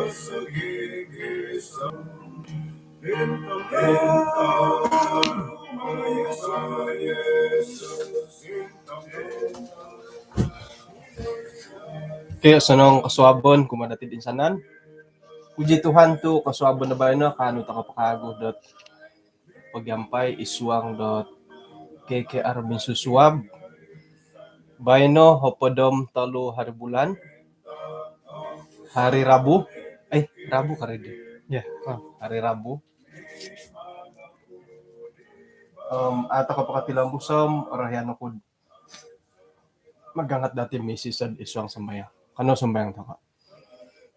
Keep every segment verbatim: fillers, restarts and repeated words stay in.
Okey, osonong kosuabon kumaa dati toinsanan. Puji Tuhan tu kosuabon do baino kaanu tokou po kawagu dot pogiampai id suang dot K K R Minsusuab. Baino hopod om tolu hari bulan, hari Rabu. Eh, Rabu kali di. Ya, Rabu. Hari Rabu. Om, au tokou po kotilombus om orohian oku magangat dati misiso id suang sambayang. Kanou sambayang tokou.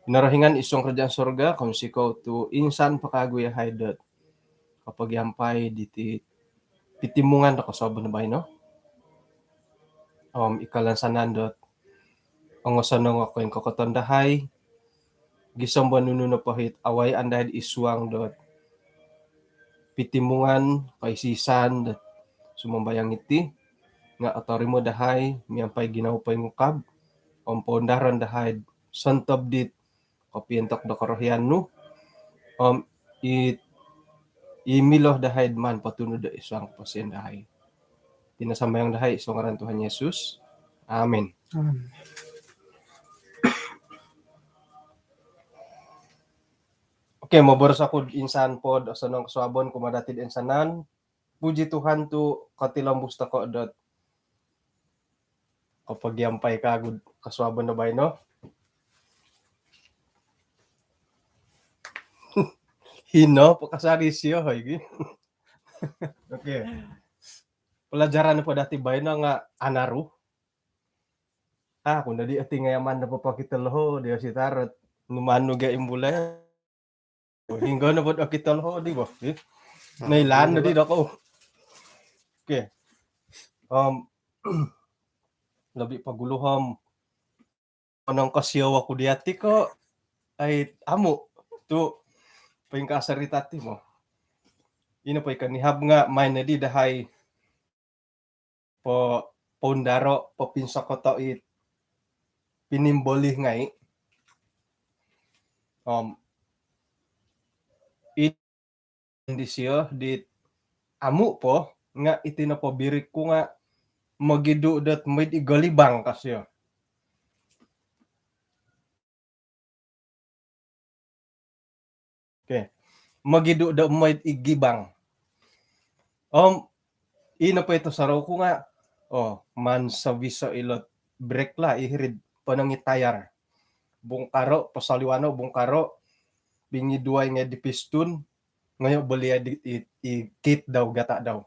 Kinorohingan id suang kerajaan sorga, kounsikou tu insan po kawagu yahai dot kopogiampai diti pitimungan do kosuabon baino. Om i kalansanan dot ongosonong o koingkokoton dahai, gisom do nunu nopo it awayaan dahai id suang dot pitimungan, koisisan dot sumambayang iti, nga otorimo dahai miampai ginawo poingukab om poundaran dahai sontob dit kopiontok do korohian nu, om i, i milo dahai maan potunud do id suang koposion dahai. Iti no sambayang dahai id suang ngaran Tuhan Yesus. Amin. Amin. Okey, moboros oku insan po do osonong kosuabon kumaa dati toinsanan. Puji Tuhan tu kotilombus tokou dot kopogiampai kawagu kosuabon do baino. Hino po kasari sio, hoi gi. Okey. Pelajaran po dati baino nga anaru. Ah, aku nodi ati nga yaman do popokito loho dia sitar numanu ga imbulai. Hinggo no pod okito loho di bo. Eh? Noilaan nodi dokou. Okey. Om, lobi pogulu om onongkosio oku di ati ko, ai, amu tu poingkaa sorita ti mo. Ino po i konihab nga maan nodi dahai po, poundaro, popinsokoto it pinimboli ngai. Om, i disio di amu po nga iti nopo birik ku nga mogidu dot moid i golibang ka sio. Okey. Mogidu do moid i gibang. Om, ino po ito sorou ku nga, oh, maan soviso ilot brake lah, i hiri'd ponong i tayar. Bungkaro, posoliwano, bungkaro, pingiduai ngai di piston, ngoyo boliai di, i, i kit dau, gata dau.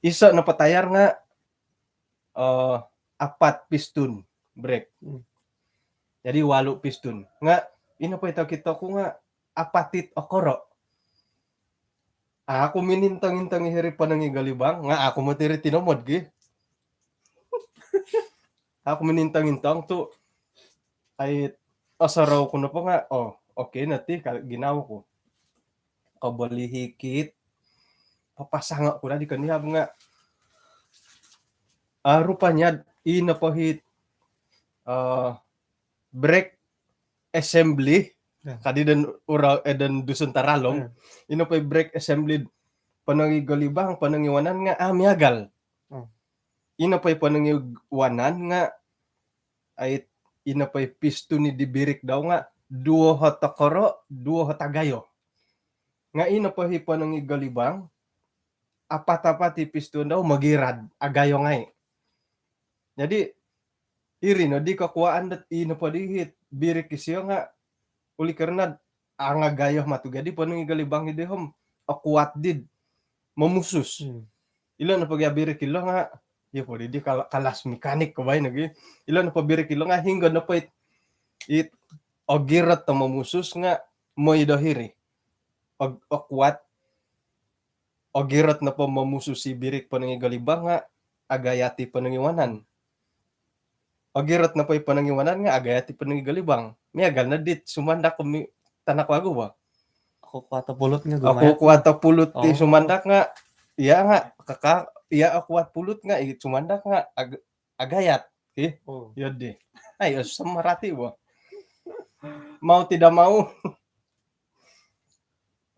Iso nopo tayar nga, eh, apat piston brake. Hmm. Jadi walu piston. Nga, ino po ito kito ku nga apat it okoro. Aku minintong-intong hiri ponong i golibang, nga aku moti iri tinomod gi. Aku minintong-intong tu, ai, osorou ku nopo nga, oh, okey no ti ka ginawo ku. Kobolihi kit, papasango ku lah di konihab nga, ah, rupanya ino po it, eh, brake assembly, ya, kadi don ura-, eh, don Dusun Taralom, ya, ino po i brake assembly ponong i golibang, ponong i wanan nga, ah, miagal. Hmm. Ino po i ponong i wanan nga, ai, ino po i piston i di birik dau nga duo hot okoro, duo hot agayo. Nga ino po i ponong i golibang, apat-apat i piston dau mogirad, agayo ngai. Jadi, iri no di kokuaan dot ino po di it birik isio nga, oleh kerana angagayo matu gadi ponong i golibang i di om okuat did momusus. Hmm. Ilo nopo gia birik ilo nga, ya po di, di kal-, kalas mekanik ko baino gi. Ilo nopo birik ilo nga hinggo nopo it, it ogirot do momusus nga mooi do hiri. Og-, okuat, ogirot nopo momusus i birik ponong i golibang nga agayat i ponong i wanan. Ogirot nopo i ponong i wanan nga agayat i ponong i golibang. Miagal no dit sumandak ko mi-, tanak wagu bo. Okuat o pulut nga gumaya. Okuat o pulut ti sumandak nga, iya nga, kaka, iya okuat pulut nga, i sumandak nga ag-, agayat. Ih, oh, iyo di. Ai, osusa marati bo. Mau tidak mau.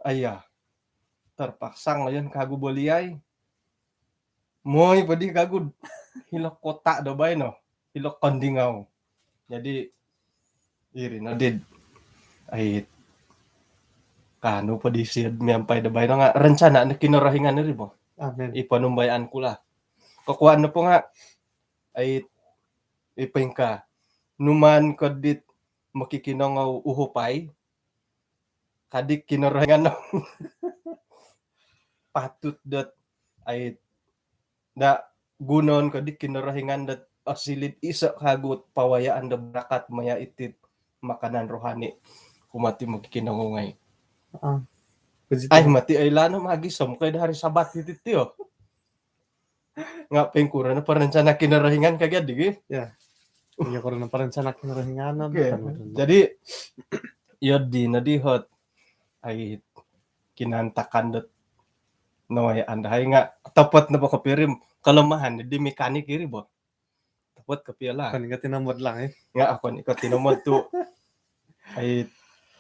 Aiya, terpaksa ngoyon kagu boliai. Moi podi kagu hilo kota do baino, hilo Kondingau. Jadi iri no did, ai, kanu podi siod miampai do baino nga rencana no Kinorohingan iri bo. Amin. I panumbayaan ku lah. Kokuan nopo nga, ai, i pingka numan ko dit mokikinongou uhupai, kadi Kinorohingan no. Patut dot, ai, da gunoon ko di Kinorohingan dot osilid iso kagu pawayaan do barakat maya iti makanan rohani. Kumati mokikinongou ngai. Ah. Ai, mati ai lano magi som kai do hari Sabat iti tio. Nga pingkuro no perencana Kinorohingan kagi digi. Ya. Iya, kuro no perencana Kinorohingan. Oke. Jadi iyo di no di hot, ai, kinantakan dot noi andahai nga topot no bo kopirim kelemahan di mekanik iri bo. Topot kopio lah. Kan ingat tinomod lang eh. Nga aku ni ko tinomod tu. Ai,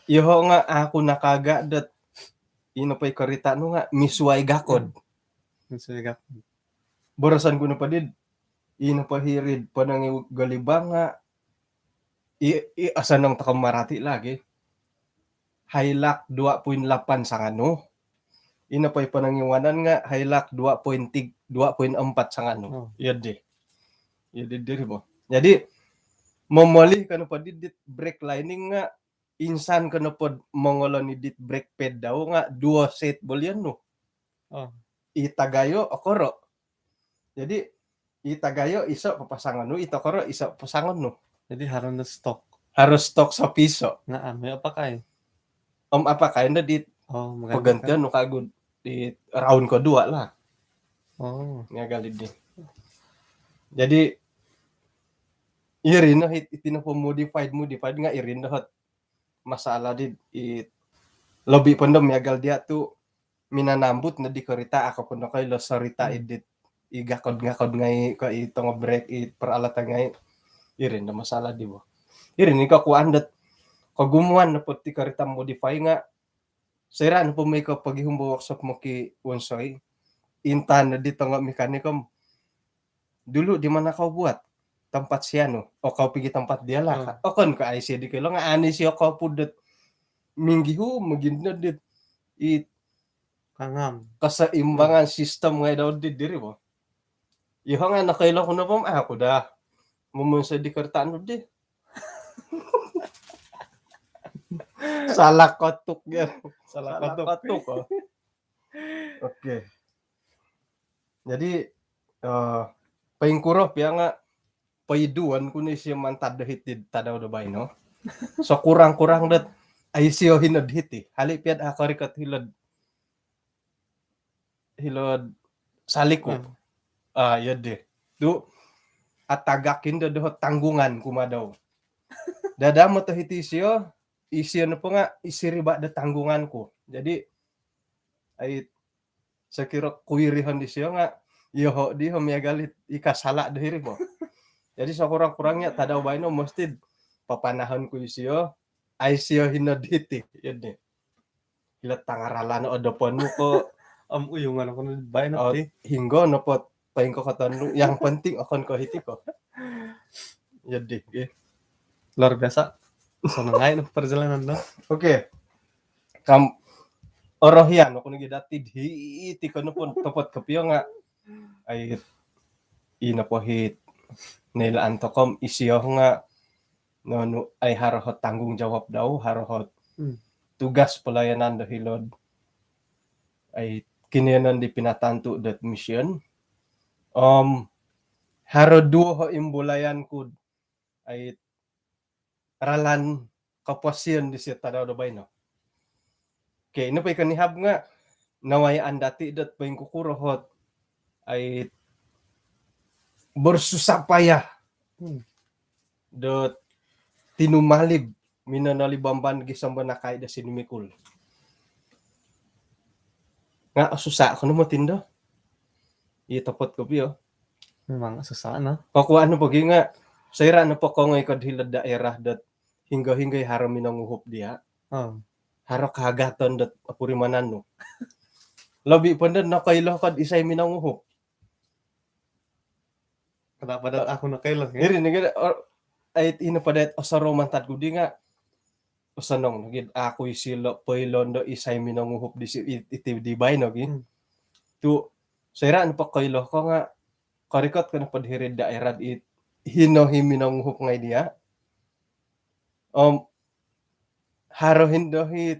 iyo nga aku nakaga dot ino pai kerita nu nga misuai gakod. Misuai gakod. Boroson ku no padi ino pai hirid panangi galibang nga i, i asanang takam marati lagi. Hilux dua poin lapan sanganu. Ino pai panangiwanan nga Hilux dua poin tiga, dua poin empat sanganu. Oh. Iyo di. Iyo di diri bo. Jadi momoli kanu padi dit brake lining nga insan kanu pod mongoloni dit brake pad dau nga duo set bolion nu. Oh. I tagayo okoro. Jadi i tagayo iso papasangon nu, i tokoro iso pasangon nu. Jadi harus stok. Harus stok sapiso. Nga anu apakai? Om apakai ndo di, oh, menggantikan. Pergantian nu kagu di round kedua lah. Oh. Miagal di. Jadi iri no hit, iti no po modified, modified nga iri no hot masalah di, i, lebih pendem miagal dia tu minanambut no di kerita aku pun nokoilo serita idit i gakod-gakod ngai ko i tongo brake i peralatan ngai. Iri no masalah di bo. Iri ni kokuan dot kogumuan no poti kerita modify nga soira no po moi ko pogihum bo workshop moki wonsoi. Intan no di tongo mekanik om dulu di mana kau buat tempat si anu? Oh, kau pigi tempat dia lah. Hmm. Okon ko ai si di kilo nga ani si okau pudut minggihu mogindo dit i kangam keseimbangan sistem ngai dau di diri bo. Iho nga nakailo ku nopo aku dah momonsoi di kereta nu di. Salah kotuk dia. Salah kotuk. Salah kotuk, oh. Oke. Jadi eh, paingkuro pia nga paiduan ku ni sio mantad do hiti tadau do baino. Sekurang-kurang dot ai sio hinod hiti. Hali piad akorikot hilod, hilod Saliku. Hmm. Ah, iyo deh. Tu atagakin do doho tanggungan ku madau. Dada mo to hiti sio, isio nopo nga isi riba do tanggungan ku. Jadi ai sokiro kuirihon disio nga iyoho diho miagal i kasala do hiri bo. Jadi sekurang-kurangnya tadau baino mesti papanahon ku isio, ai sio hinod hiti. Iyo deh. Ilo tangaralan odopon mu ko. Om uyungan aku no baino ti. Hinggo nopo paingkokoton lu. Yang penting okon ko hiti ko. Iyo deh. Luar biasa. Senang aja perjalanan no. Oke. Kam orohian aku nogi dati di hiti kono pun topot kopio nga ai ino po hit nailaan tokom isio nga nonu ai haro hot tanggungjawab dau, haro hot tugas pelayanan do hilod ai kinoyonon di pinatantu dot mission. Om haro duo ho imbulayan ku ai ralan koposion disio tadau do baino. Oke, ino po ikan ihab nga nawayaan dati dot paingkukuro hot ai bersusah payah dot tinumalib minonoli bamban gisom bo nakai do sinumikul. Nga osusa kono mo tindo. Iyo topot kopio. Memang susah no. Pakuan no pogi nga soira no pokongoi kod hilod daerah dot hinggo-hinggo i haro minonguhup diya'. Haro kaagaton dot opurimanan nu. Lobi' po ndo nokoilo ko'd isai minonguhup. Kada' po dot aku nokoilo, eh? Iri nogi, ait ino po dot osorou mantad ku di nga' osonong nogi aku isilo' poilo ndo isai minonguhup di si-, iti di baino gi. Tu' soira' nopo koilo ko nga' korikot ko nopo di hiri'd daerah it hino hi minonguhup ngai' diya'. Om haro hi ndo hi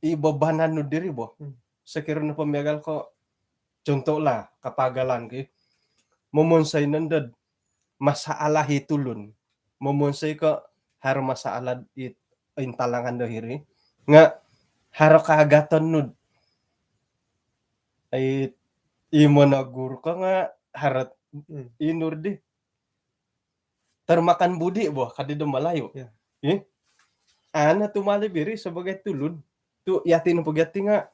i bobanan nu diri bo. Sokiro nopo miagal ko, contoh lah, kapagalan ki. Momonsoi nondo'd masalah i tulun. Momonsoi ko haro masalah i intalangan do hiri. Nga' haro kaagaton nu'd i, i monogur ko nga' haro i nur di termakan budi bo, kadi do Malayu. Ih, ana tumalib iri sebagai tulun. Tu' yati nopo gi yati nga'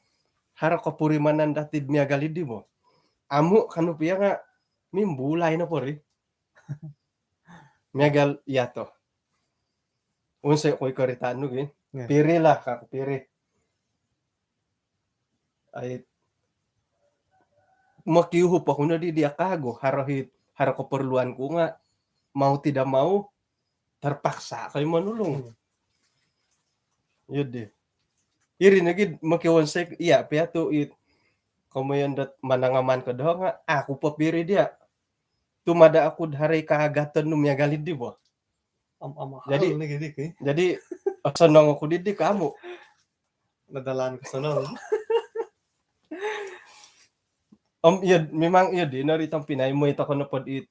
haro kopurimanan dati'd miagal iddi bo. Amu' kanu pia nga' mimbulai nopo ri. Miagal iya to. Unsoi ku i korita' nu gi. Piri lah, kaku piri. Ai, mokiuhup oku no di diya' kagu, haro hi, haro keperluan ku nga' mau tidak mau terpaksa kai monulung. Iyo di. Iri nogi mokiwonsoi, iya pia tu' i komoyon dot manangaman ko doho nga' aku po piri diya'. Tumada' aku haro i kaagaton nu miagal iddi bo. Jadi, osonong oku diddi kamu. Nadalan ko sonong. Om iyo, memang iyo di nori tompinai, moi toko nopo di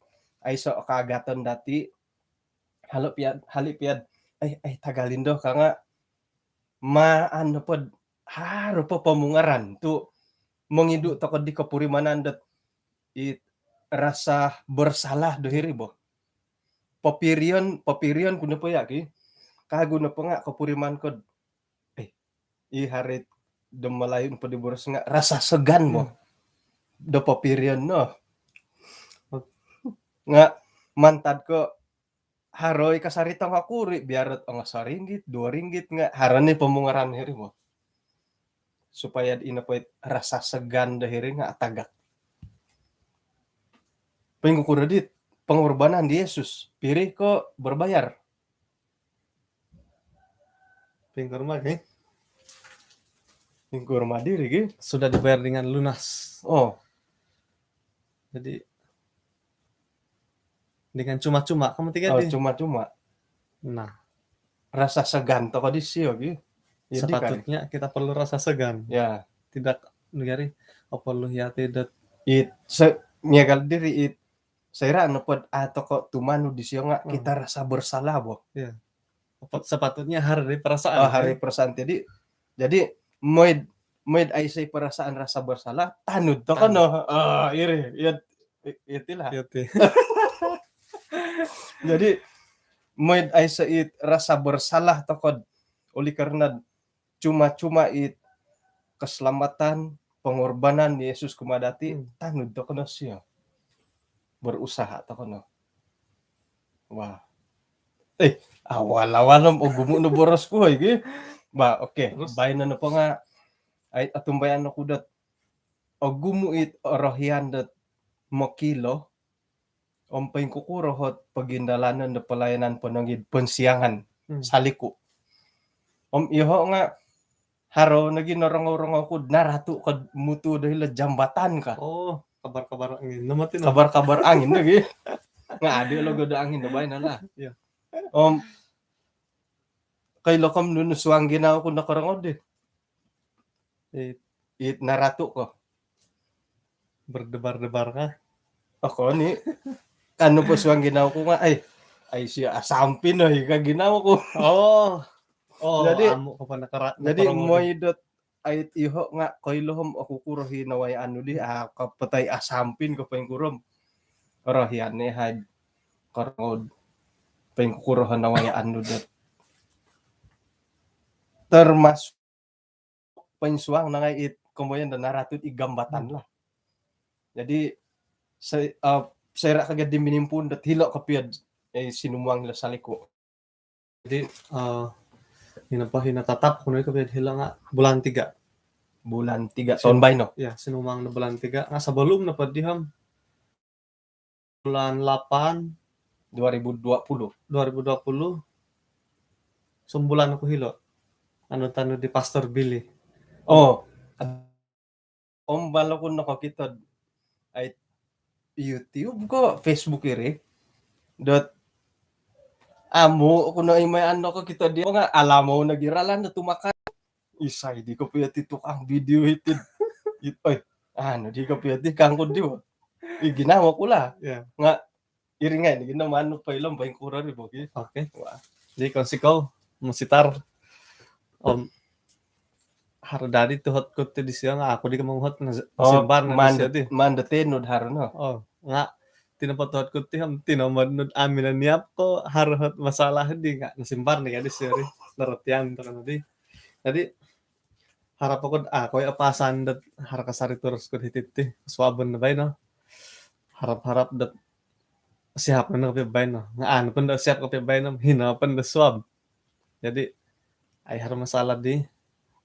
aiso kaagaton dati'. Halo piad, hali piad, ai, ai, tagal indo ka nga' maan nopo, haro po pomungaran tu' mongidu' toko di kopurimanan dot i rasa bersalah do hiri bo. Popirion, popirion ku nopo ya ki. Kagu nopo nga' kopuriman ko'd, eh, i haro i do Malayu nopo di boros nga' rasa segan bo. Do popirion no. Nga' mantad ko haro i kasari tongokuri, biar ot ongo soringgit, dua ringgit nga' haro ni pomungaran hiri bo. Supaya ino po i rasa segan do hiri nga' atagak. Poingkukuro di pengorbanan di Yesus, piri ko berbayar? Poingkuro ma gi? Poingkuro ma diri gi? Sudah dibayar dengan lunas. Oh. Jadi, dengan cuma-cuma, kamu tiga di? Cuma-cuma. Nah. Rasa segan toko di sio gi. Sepatutnya kita perlu rasa segan. Ya. Tidak, negari, perlu ya tidak. It, se-, miagal diri it, soira' nopo a' toko tumanud di sio nga' kita rasa bersalah bo. Ya. Sepatutnya haro i perasaan. Oh, haro i perasaan. Jadi, jadi moi'd, moi'd aiso i perasaan rasa bersalah, tanud toko no. Oh, iri, iyo, i-, itilah. Jadi, moi'd aiso i rasa bersalah toko'd, oleh karena cuma-cuma i keselamatan, pengorbanan Yesus kumaa dati', tanud toko no sio. Berusaha toko no. Wah. Eh, awal-awal om ogumu' no boros ku, oi, gi. Bah, okey. Baino nopo nga', ai, otumbayaan oku dot ogumu' it orohian dot mokilo, om poingkukuro ot pogindalanon do pelayanan ponong id pensiangan Saliku. Om iyoho' nga' haro nogi norongou-rongou ku'd naratu' ko'd mutu do hilo jambatan ka. Oh, kabar-kabar angin. Nama ti no? Kabar-kabar angin nogi. Nga' adi' logo do angin do baino lah. Om koilo kom nunu suang ginawo ku nokorongou di. It, it naratu' ko. Berdebar-debar kah? Oh, koni. Kanu po suang ginawo ku nga', ai, ai, sio asampin, oi, ka ginawo ku. Oh. Oh, jadi, amu' ko po nakara-, jadi nakara-, moi dot ait iyoho' nga' koilo om okukuro i nawayaan nu di, a' kapatai asampin ko poingkuro om. Orohian ne hai korongou poingkukuro i nawayaan nu dot. Termasuk poinsuang nangai it komoyon do naratu' i gambatan lah. Jadi, se-, eh, soira' kaga di minimpuun dot hilo kopio'd, eh, sinumuang hilo Saliku. Jadi, eh, ino po, ino tatap ku no iko piad hilo nga bulan tiga. Bulan tiga toun baino. Ya, sinumang no bulan tiga. Nga sebelum no po di om bulan lapan dua ribu dua puluh. Dua ribu dua puluh. Sombulan ku hilo. Anu tanu di Pastor Billy. Oh. Om balo ku nokokito ai YouTube ko Facebook iri. Dot amu ku no imai anu nokokito dia nga alamou nogi ralan do tumakan. Isai di kopio ti tukang video hiti. It-, oi, anu di kopio ti kangku di bo. I ginawo ku lah. Ya. Nga iri ngai ni gina manu po ilom paling kurang di bogi. Oke. Wah. Jadi kongsi kau musitar. Om haro dadi tuhot ku ti disio nga aku di kemang hot na simbar na disio di. Mande tenud haro no. Oh, nga tino po tuhot ku ti om tino manud amin niap ko haro hot masalah di nga nasimbar ni ka disio di. Naratian tu kan di. Jadi harap aku ah koi apasan dot haro kasari turus ku hiti ti suabon na baino. Harap-harap dot siap no kopio baino. Nga anu pun dot siap kopio baino, hino pun dot suab. Jadi ai haro masalah di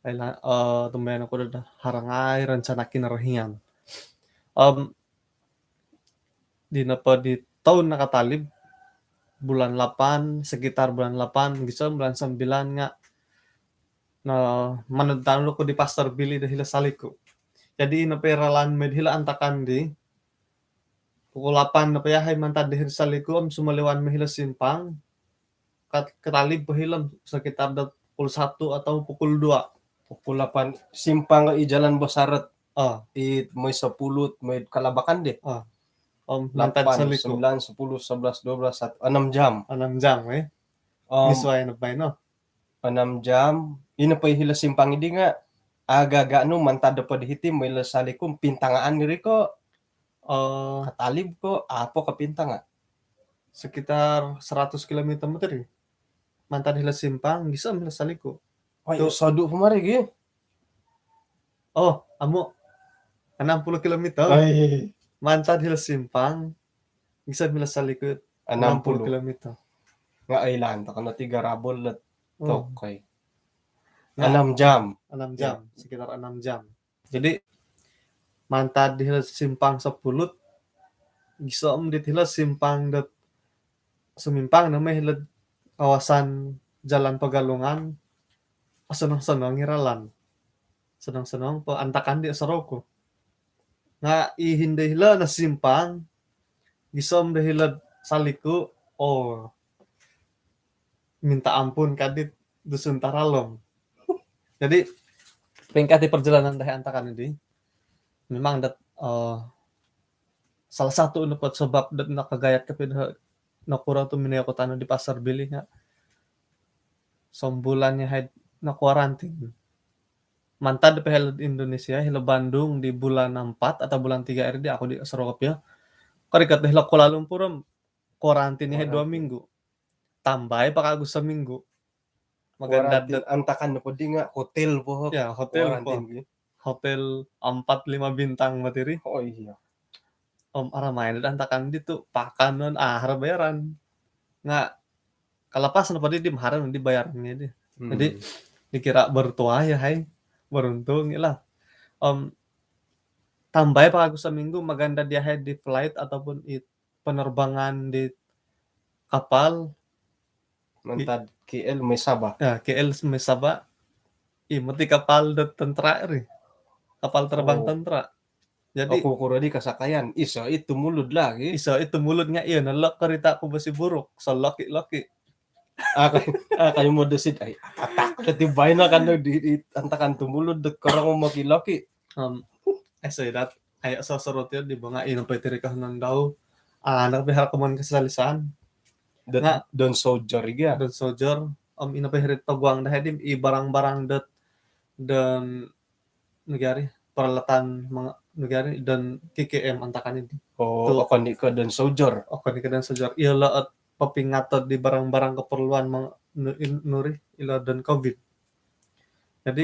ai lah, eh, tumbayaan aku dah haro ngai rencana Kinorohingan. Om di nopo di toun nakatalib bulan lapan, sekitar bulan lapan, gisom bulan sembilan nga no manud tanu ku di Pastor Billy do hilo Saliku. Jadi ino po ralan mai do hilo antakan di pukul lapan nopo yahai mantad di hilo Saliku om sumoliwan mai hilo simpang. Kat-, katalib po hilo sekitar do pukul satu atau pukul dua. Pukul lapan simpang i jalan besar. Ah. I moi sepuluh, moi kalabakan deh. Ah. Om mantad Saliku. Lapan, sembilan, sepuluh, sebelas, dua belas, satu, enam jam. Enam jam, eh. Om misuai no baino. Enam jam. Ino po hilo simpang idi nga agak-agak nu mantad do po di hiti moi hilo Saliku pintangaan diri ko. Eh, katalib ko apa ka pintanga? Sekitar seratus kilometer mantad hilo simpang gisom hilo Saliku. Oi, tu sodu pemari gi. Oh, amu enam puluh kilometer. Oi. Mantad hilo simpang gisom hilo Saliku enam puluh kilometer. Nga ilan tu kena tiga rabol let. Oh. Tokoi. Nah, enam jam. Enam jam, sekitar enam jam. Jadi mantad di hilo simpang sepuluh gisom di hilo simpang dot sumimpang no mai hilo kawasan Jalan Pegalungan. Osonong-sonong i ralan. Sonong-sonong po antakan di osorou ku. Nga i hino hilo no simpang gisom do hilo Saliku, oh, minta ampun ka di Dusun Taralom. Jadi ringkas di perjalanan dahai antakan di. Memang dot, eh, salah satu nopo sebab dot nakagayat kopio do nokuro tu minoi oku tanu di Pastor Billy nga sombulan yahai nokuarantin. Mantad po hilo Indonesia, hilo Bandung di bulan empat atau bulan tiga iri di aku di osorou kopio. Korikot hilo Kuala Lumpur om kuarantin yahai dua minggu. Tambai po kagu seminggu. Magandad kuarantin dot antakan nopo di nga hotel po. Ya, hotel po. Kuarantin gi. Hotel empat lima bintang matiri. Oh iya. Om aramai no antakan di tu pakanon, ah, haro bayaran. Nga kalapas nopo di, di haro no di bayaran ni di. Hmm. Jadi dikira bertuah yahai, beruntung ilah. Om tambai po kagu seminggu magandad yahai di flight ataupun i penerbangan di kapal. Mantad K L moi Sabah. Ya, K L moi Sabah. I moti kapal do tentera ri. Kapal terbang tentera. Jadi aku kuro di kasakayan. Iso i tumulud lagi. Iso i tumulud nga iyo no lok karita ku besi buruk. Soloki-loki. Ah, kayu modus it. Ai, atak. Ketibain lah kan di, di antakan tumulud dek korong moki-loki. Om, eh, saya dat, ayo sosorot yo di bonga ino po tiri kahanan dau. Ah, anak pihak koman kesalisan. Don, don soldier iga. Don soldier. Om ino po hirit paguang dah di i barang-barang dot don negari peralatan negari don K K M antakan ini. Oh, okon di ko don soldier. Okon di ko don soldier. Iyo lo ot papingato di barang-barang keperluan nuri ilo don covid. Jadi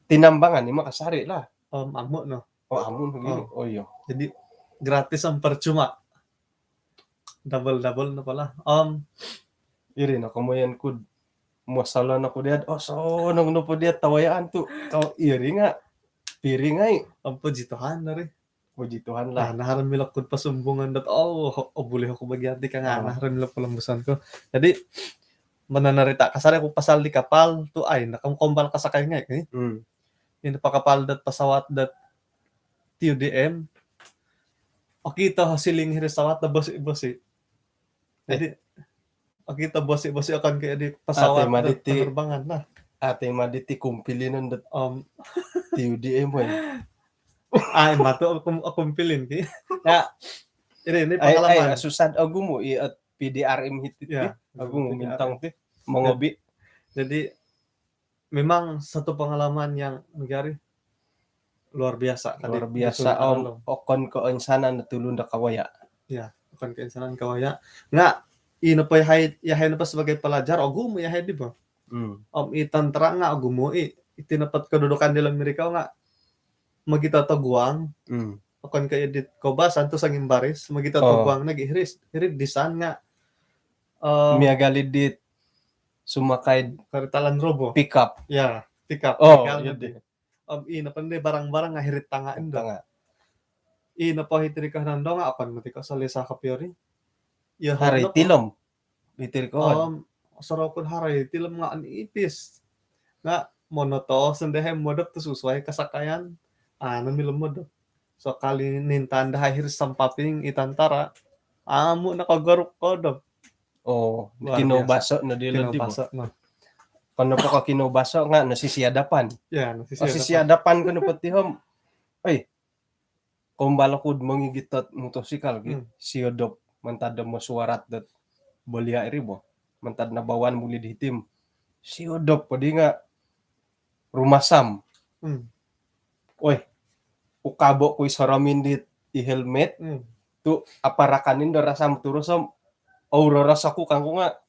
tinambangan ni makasari lah. Om amu no. Oh, amu no. Oh iya. Jadi gratis om percuma. Double-double no pala. Om iri no komoyon kud Masalah no ku dia, oh, so, nang nopo dia tawayaan tu, kau iri nga, piring ai. Om puji Tuhan dari. Puji Tuhan lah. Nah, nah, milo ku do pasumbungan dot, oh, oh, boleh aku bagi hati kang, oh, nah, milo polombuson ku. Jadi, mananarita kasari aku pasal di kapal tu, ai, nakam kombal kasakai ngai, eh? Hmm. Ini pa kapal dot pesawat dot T U D M. Okito siling hiri sawat do bosi-bosi. Jadi, okito bosi-bosi akan ke di pesawat dot penerbangan lah. Ate maditi kumpilinan dot, om, T U D M, eh. Ai, matu aku, aku pilih ki. Ya, ini, ini ai, pengalaman. Ai, susah ogumu i, eh, P D R M hiti. Ya, ogumu P D R M. Bintang ti. Mengobi. Jadi, memang satu pengalaman yang negari luar biasa. Luar biasa, om, okon ko insanan tulun da kawaya. Ya, okon ko insanan kawaya. Nga, ino po yahai, yahai nopo sebagai pelajar, ogumu yahai di bo. Hmm. Om i tentara nga ogumu i, iti nopo kedudukan di Amerika nga, magita toguang. Hmm. Okon ko idit kobas antu sangimbaris, magita toguang lagi hiris, hirit disan nga, eh, miagal idit sumakai kereta Land Rover. Pickup. Ya, pickup. Oh, miagal iya di. Om, ino pende barang-barang nga hirit tanga indo. Tanga. Ino po hiti ri kahanan do nga okon mati ko selesa kopio ri. Ya, hari tilom. Hiti ri ko. Om, sorokun hari tilom nga nipis. Nga monoto sende hai modop tu susuai kasakayan. Ah, namilo modop. Sekali nintan dahai hiri sampaping i tentara. Amu nakagoruk kodop. Oh, luar biasa. Kinobaso no di lodi bo. Kinobaso no. Kono po ko kinobaso nga no sisi adapan. Ya, no sisi adapan. Oh, sisi adapan kono po ti om. Oi, kombal oku do mongigit dot motosikal ki. Hmm. Siodop mantad do mosuarat dot bolia iri bo. Mantad Nabawan muli di hitim. Siodop po di nga rumasam. Hmm. Oi, ukabo ku i soromin di, i helmet. Hmm. Tu aparakan indo rasam turus om. Au rarasaku kangku nga.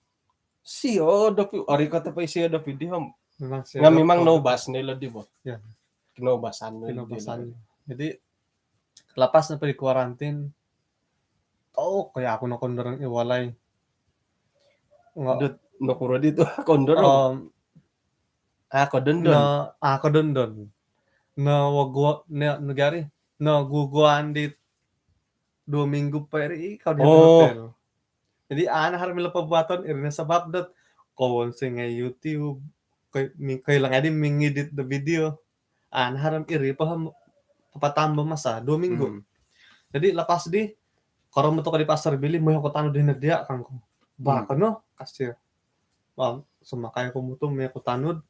Siodop i, ari kata pa i siodop i di om. Memang siodop. Nga memang nobas no ilo di bo. Ya. Kinobasan no ilo di. Kinobasan. Jadi, lapas no po di kuarantin, oh, kaya aku nokondorong i walai. Nga. Dot, nokuro di tu kondorong. Om, ah, kodondon. Na, ah, kodondon. Na, wagu-, na, negari. Na, guguan di dua minggu po iri, kau di hotel. Jadi, ana haro milo pabuaton, iri no sabab dot, kowonsoi ngai YouTube, koi-, mi-, koilang adi mingidit do video. Ana haro iri po ham, papatamba masa, dua minggu. Hmm. Jadi, lapas di, koromo toko di Pasar Bili, mooi oku tanud di hino dia, kangku. Ba, hmm, kono, kasir. Om, sumakai oku mutu, mooi oku tanud.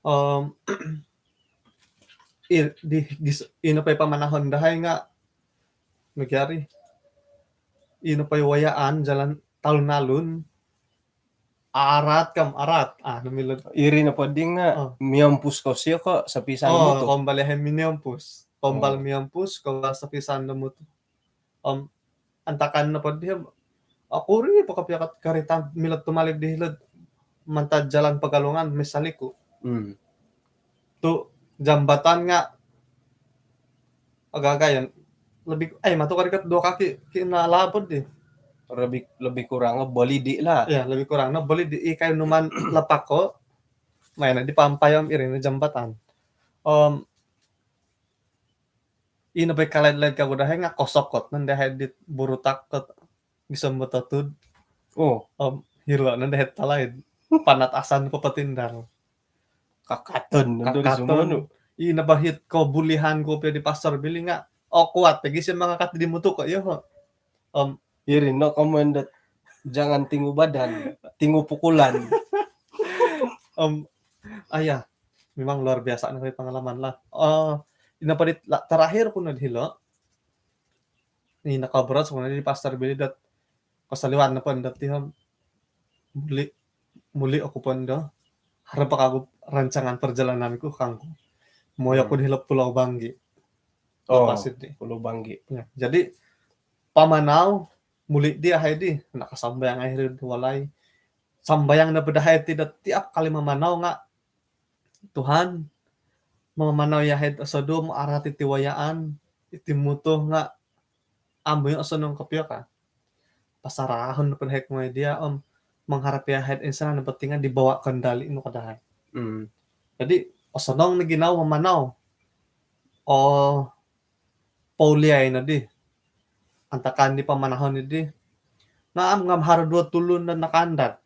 Om, i-, di, di, ino po i pamanahon dahai nga, nogi ari. Ino po i wayaan jalan talun-alun. Arat kam, arat. Ah, namilo. Iri nopo di nga, oh, miompus ko sio ko sapisan mutu. Oh, kombal yahai miniompus. Kombal, oh, miompus, kombal sapisan do mutu. Om, antakan nopo di, om, okuri po kopio kat karita milo tumalib di hilo mantad Jalan Pegalungan, Mesaliku. Hmm. Tu jambatan nga agak-agak ya. Lebih, eh, matu karikat dua kaki, kina labut di. Lebih, lebih kurang bolidi lah. Ya, lebih kurang. Nah, bolidi, i kayu numan lapak ko. Main di pampai om iri no jambatan. Om, ino po i kalaid-laid kagu dahai nga kosokot, nandahai dit burutak kot gisom bototud. Oh. Om, hilo nandahai talaid. Panat asan ko patindal. Kakaton, nandahai. Kakaton. Ino po hit kobulihan kopio di Pasar Bili nga. Oh, kuat lagi si mangakat di mutu ko, iyo. Om, iri no komoyon dot jangan tingu badan, tingu pukulan. Om, ah, ya, memang luar biasa no pengalaman lah. Oh, ino po di la-, terakhir ku no di hilo. Ni nakabarat sebenarnya di Pasar Bili dot kosoliwan nopo dot ti om. Muli, muli oku pondo. Haro po kagu rancangan perjalanan ku kangku. Mooi oku, hmm, di hilo Pulau Banggi. Oh, Lepas ini. Pulau Banggi. Ya, jadi pamanau muli di yahai di, nakasambayang yahai di walai. Sambayang nopo dahai ti dot tiap kali mamanau nga, Tuhan, mamanau yahai osodu om arat iti wayaan, iti mutu nga amu osonong kopio ka. Pasarahon nopo dahai mooi dia om mengharap yahai insanan pentingan dibawa kendali nu ka dahai. Hmm. Jadi, osonong ni ginawo mamanau. Oh, pouliai no di. Antakan di pamanahon di. Naam ngam haro duo tulun do nakaandad.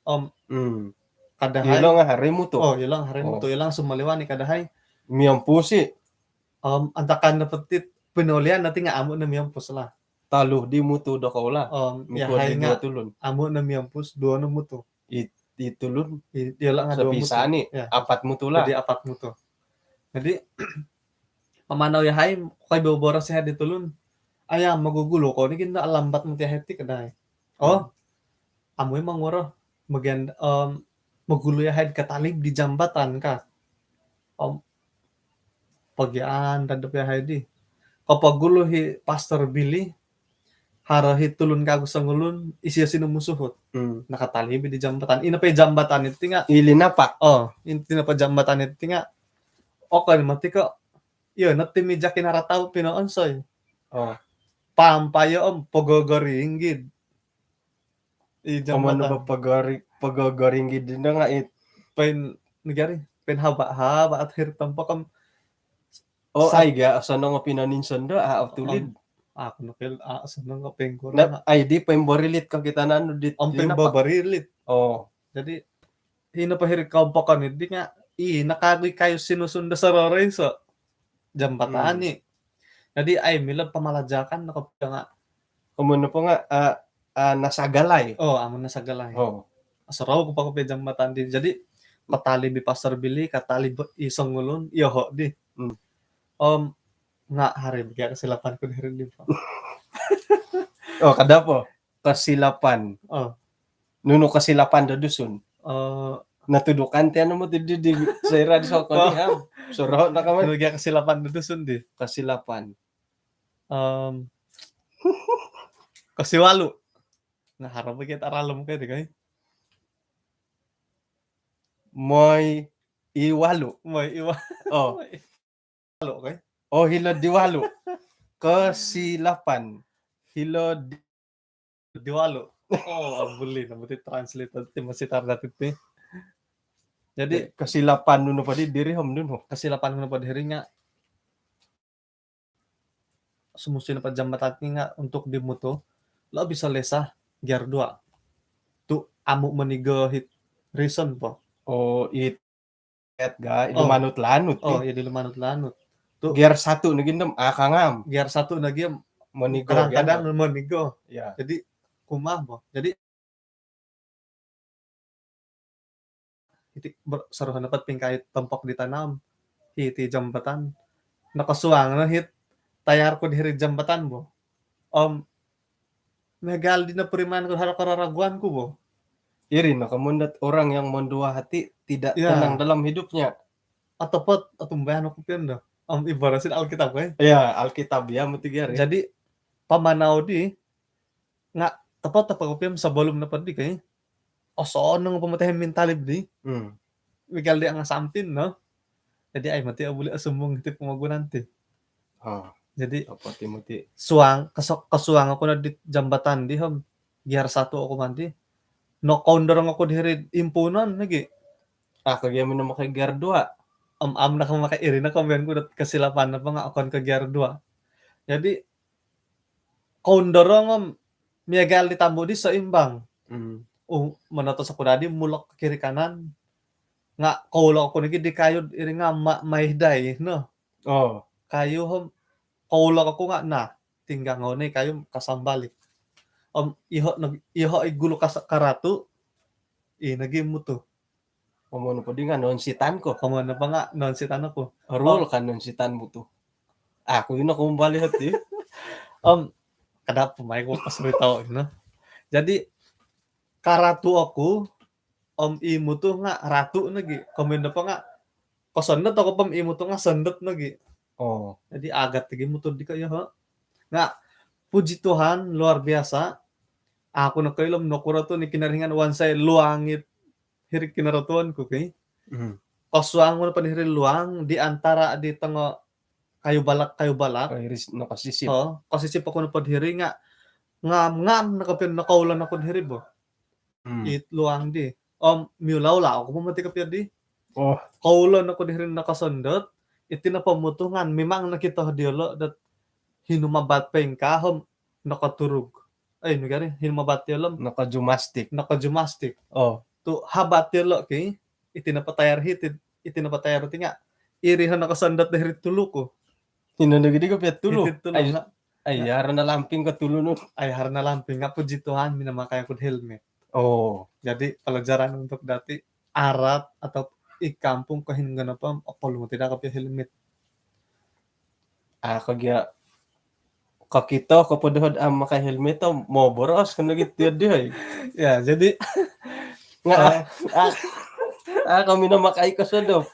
Om, hmm, ka dahai. Ilo nga haro i mutu. Oh, ilo nga haro i mutu. Oh. Ilo nga sumoliwan i ka dahai. Miompus i. Om, antakan no petit pinoulian nanti nga amu no miompus lah. Tolu di mutu do kou lah. Om, mikot yahai di nga duo tulun. Amu no miompus, duo no mutu. I, i tulun. I, ilo nga duo mutu. Sapisah ni, ya, apat mutu lah. Jadi apat mutu. Jadi, pamanau yahai, koi boboros yahai di tulun. Aya, mogugulu kou ni ginda alambat mutu yahai ti ka dahai. Oh, hmm. Amu i mongoro, mogian, om, mogulu yahai katalib di jambatan ka. Om, pogian dadap yahai di. Kopogulu hi Pastor Billy, haro hi tulun kagu songulun, isio sinumusuhut. Hmm. Nakatalib di jambatan. Ino po i jambatan iti nga. I linapak. Oh, ino po i jambatan iti nga. Okon moti ko, iyo, noti mija kinaratau pinoonsoi. Oh. Pampayo om, pogogoringgid. I jambatan. Amu no ba pogori-, pogogoringgid dino nga it. Poin, nagari, poin haba-haba akhir tampak om. Oh, sa-, ai ga, osonong o pinoninsondo, a, o tulid. Om, aku no pel, a, osonong o pengkuro na. Ai di poin borilit ka kita nanu dit. Om poin linapak. Borilit. Oh. Jadi, ino po hiri kaumpokan di nga, i, nakagu i kayu sinusun do sororo iso. Jambatan ni. Hmm. Jadi, ai milo pamalajakan no kopio nga. Amu nopo nga, a, a, nasagalai. Oh, amu nasagalai. Oh. Sorou ku po kopio jambatan di. Jadi, katalib i Pastor Billy, katalib i songulun, yoho di. Hmm. Om, nga haro bagi kasilapan ku diri di po. Oh, kada po? Kasilapan. Oh. Nunu kasilapan do Dusun? Eh, natudukan ti anu moti di, di, soira di sokon ni, ha? Suro na kaman. Nunu gia kasilapan do Dusun di? Kasilapan. Em, kasiwalu. Nah, harap kita ralem kai di kai. Moi iwalu. Moi iwa-, oh. Moi walu, kai? Oh, hilo di walu. Kasilapan. Hilo di, di walu. Oh, buli no moti translate ti masi tardatit ti. Jadi, eh, kasilapan nu nopo di diri om dun ho. Kasilapan nu nopo diri nga sumusi nopo jambatan ti nga untuk di mutu, lo bisa lesa gear dua. Tu amu monigo hit reason po. Oh, it et ga, oh, ilumanut-lanut. Oh, iya, ilumanut-lanut. Tu gear satu nogi ndam, ah, kangam. Gear satu nogi monigo, kadang-kadang monigo. Ya. Jadi, kumaa bo. Jadi, iti ber-, saruhon dapat pingkait tompok di tanam. Hiti jambatan. Nakasuang no hit tayar ku di hiri jambatan bo. Om, miagal di nopuriman ku haro kararaguan ku bo. Iri no komoyon dot orang yang mendua hati tidak, ya, tenang dalam hidupnya. Otopot, otumbayaan oku pian do. Om, ibarat sin Alkitab, kai? Ya, Alkitab ya, mesti gari. Jadi, pamanau di, nga topot-topot oku pian sebelum nopo di, kai? Osonong po moti mintalib di. Hmm. Miagal di angasampin, no? Jadi, ai moti au buli osumbung hiti pomogunan ti. Ah, jadi, apa ti moti? Suang, keso-, kesuang oku no di jambatan di, om gear satu oku moti. Nokoundorong oku di hiri impuunon lagi. Ah, kagi amu no makai gear dua. Om, amu no makai, iri no komoyon ku dot kasilapan nopo nga okon ko gear dua. Jadi, koundorong om miagal di tambu di seimbang. Hmm. Uh, monotos oku dadi mulok ke kiri kanan. Nga koulok oku nogi di kayu iri nga ma-, maidai, no. Oh. Kayu om koulok oku nga, nah, tinggang o ni kayu kasambalik. Om, iho no, iho i gulu kas-, karatu, i nogi mutu. Komoyon po di nga nonsitan ko. Komoyon po nga nonsitan oku. Ruol, om, kan nonsitan mutu. Aku ino kumbali hati. Om, kada po mai ku kasurita ino. Jadi, karatu oku, om i mutu nga ratu nogi. Komoyon po nga kosondot oku po om i mutu nga sondot nogi. Oh. Jadi, agat lagi mutu di ko, ya, ha. Nga, puji Tuhan, luar biasa. Aku nokoilo om nokuro tu ni Kinorohingan wan sai luang it hiri kinorotuon ku, kai. Hmm. Kosuang ku nopo di hiri luang di antara di tongo kayu balak, kayu balak. Kairis no kosisip. Oh, kosisip oku nopo di hiri nga ngam-ngam no kopio nokoulon oku di hiri bo. Hmm. It luang di. Om miulau-lau oku po moti kopio di. Oh. Koulon oku di hiri nokosondot. Iti nopo mutu nga memang nokito diolo dot hinumabat poingkaa om nokoturug. Eh, nu gari, hinumabat diolo om nokojumastik. Nokojumastik. Oh. Tu habat diolo ki, iti nopo tayar hiti, iti nopo tayar ti nga iri ho nokosondot di hiri tulu ku. Hino nogi di kopio tulu. Hiti tulu. Ai, nga ai, haro nalamping ko tulu nu. Ai, haro nalamping nga, puji Tuhan, minamakai oku helmet. Oh. Jadi pelajaran untuk dati arat atau i kampung ko hinggo nopo, opo lu tidak kopio helmet. Ah, ko gia kokito ko po dohod am makai helmet tu moboros kono gitu di, hai. Ya, jadi nga, ah, ah, ah, kami na makai ko sodop.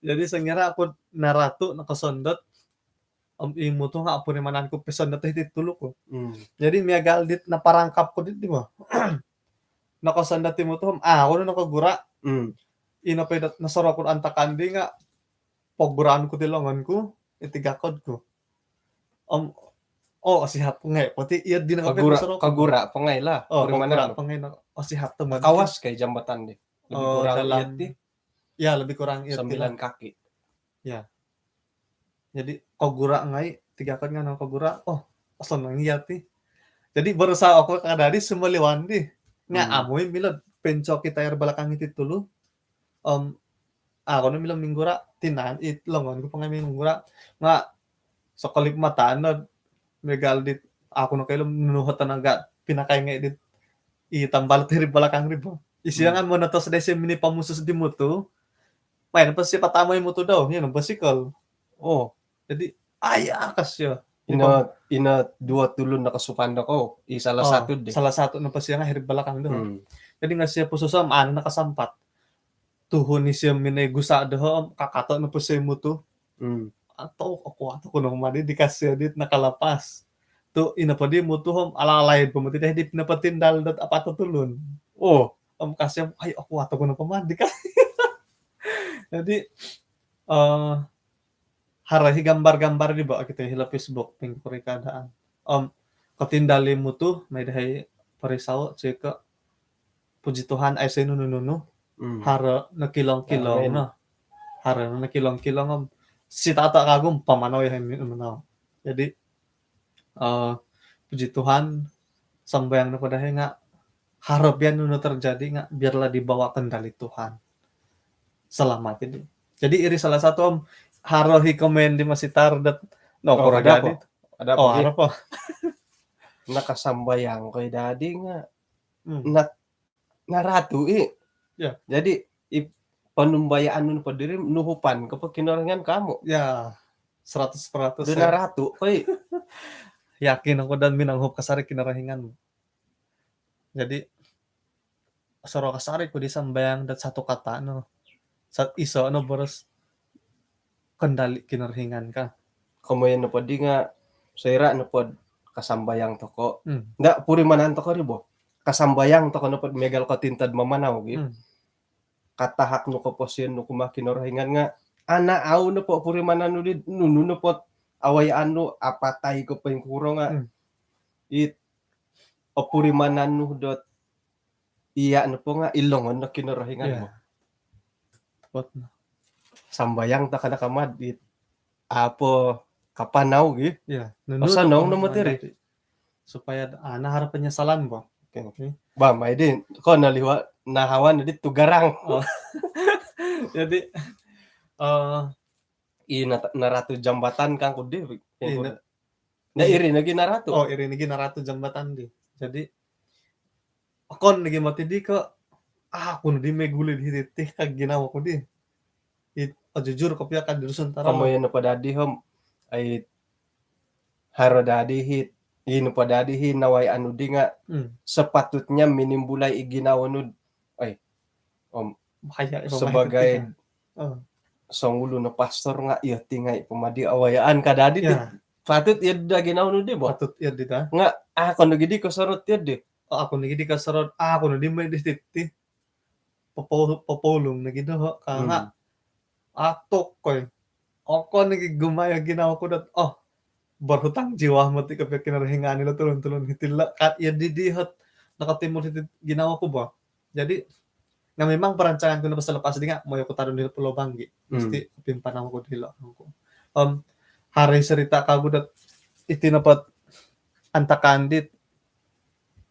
Jadi songira oku naratu nokosondot, om i mutu nga opurimanan ku pesondot hiti tulu ku. Hmm. Jadi miagal dit naparangkap ku dit di mo. Nokosondot i mutu om, ah, oku nokogura. Hmm. Ino po dot nosorou ku antakan di nga poguraan ku ti longon ku, iti gakod ku. Om, oh, osihat po ngai. Poti iya di nokopet nosorou ku. Kogura po ngai lah. Oh, purimanan kogura po ngai no. Osihat tu mantad. Kawas kai jambatan di. Lebih kurang dalam iya ti. Ya, lebih kurang iya ti lah. Sembilan kaki. Ya. Jadi kogura ngai, ti gakod nga nokogura. Oh, osonong iya ti. Jadi berusaha oku kadadi sumoliwan di. Nga amu i milo pencoki tayar belakang iti tulu. Om, ah, oku no milo minggura, tinan, it longon ku po ngai minggura. Nga sekelip mata no, miagal dit, oku nokoilo nunu ho tenaga pinakai ngai dit i tambalut hiri belakang di bo. Isio nga monotos dai isio minipamusus di mutu. Main nopo isio patamo i mutu dau, ino basikal. Oh. Jadi, ai, akas yo. Ino, ino duo tulun nokosupandok, oh, i salah satu di. Salah satu nopo isio nga hiri belakang do. Hmm. Jadi nga isio pusus om, anu, nokosampat. Tuhun isio minoi gusa doho om, kakato nopo isio mutu. Hmm. Atau oku, atau kuno madi dikasih dit nakalapas. Tu ino po di mutu om, ala-alai po moti dai di pinapatindal dot apat tulun. Oh. Om kasih om, ai, oku, atau kuno po madi ka. Jadi, eh, haro i gambar-gambar di bo, okito hilo Facebook, pingkuri keadaan. Om kotindal i mutu, mai dahai parisao, ceko, puji Tuhan, aiso i nunu-nunu. Hmm. Haro nokilong-kilong no. Amin. Haro nokilong-kilong om. Sitata kagu om pamanau yahai minum manau. Jadi, eh, puji Tuhan, sambayang nopo dahai nga, haro pia nunu terjadi nga, biarlah dibawa kendali Tuhan. Selamat ini. Jadi iri salah satu om, haro i komen di masitar dot, no, oh, kurang ada jadi. Apa? Ada apa? Oh, haro po. Nakasambayang ko i dadi nga. Hmm. Nak naratu i. Ya. Jadi, i panumbayaan nu po diri, nuhupan ko po Kinorohingan kamu. Ya, seratus peratus. Dua naratu ko i. Yakin oku dan minanghup kasari Kinorohingan. Jadi, sorou kasari ku di sambayang dot satu kata no. Sat iso no boros kendali Kinorohingan ka. Komoyon nopo di nga, soira nopo kasambayang toko. Hmm. Nda, purimanan toko di bo. Kasambayang toko nopo miagal ko tintod mamanau gi. Hmm. Katahak nu koposion nu kumaa Kinorohingan nga, ana au nopo purimanan nu di, nunu nopo awai anu, apatai ko poingkuro nga. Hmm. It, opurimanan nu dot iya nopo nga i longon no Kinorohingan mo. Topot no. Sambayang toko no kama dit apo kapanau gi. Ya, nunu osonong no moti ri. Supaya, ah, naharo penyesalan bo. Oke, oke. Ba, mai di, ko naliwa, nahawan di tugarang. Oh. Jadi, eh, i na-, naratu jambatan kangku di. Iri nogi naratu. Oh, iri nogi naratu jambatan di. Jadi, okon nogi moti di ko, ah, oku no di moguli di hiti ti ka ginawo ku di. It, oh, jujur kopio ka di Dusun Tarawa. Komoyon nopo dadi om, ai, haro dadi hiti, i nopo dadi i nawayaan nu di nga, hmm, sepatutnya minimbulai i ginawo nu, ai, om, bahaya, sebagai, oh, songulun o pastor nga, iyo ti ngai po madi awayaan ka dadi di. Ya. Patut iyo di ginawo nu di bo. Patut iyo di ta. Nga, ah, oku nogi di kosorot iyo di. Oh, oku nogi di kosorot, ah, oku nogi di mai di titi. Popo-, popolung nogi doho ka nga. Hmm. Atuk koi. Okon nogi gumayo ginawo ku dot, oh, berhutang jiwa moti kopio Kinorohingan ilo tulun-tulun hiti lo. Kat iyo di di hot nakatimur hiti ginawo ku bo. Jadi nga memang perancangan ku nopo selepas di nga mooi oku tadon hilo Pulau Banggi. Mesti pimpanau oku dilo. Om haro serita kagu dot iti nopo antakan dit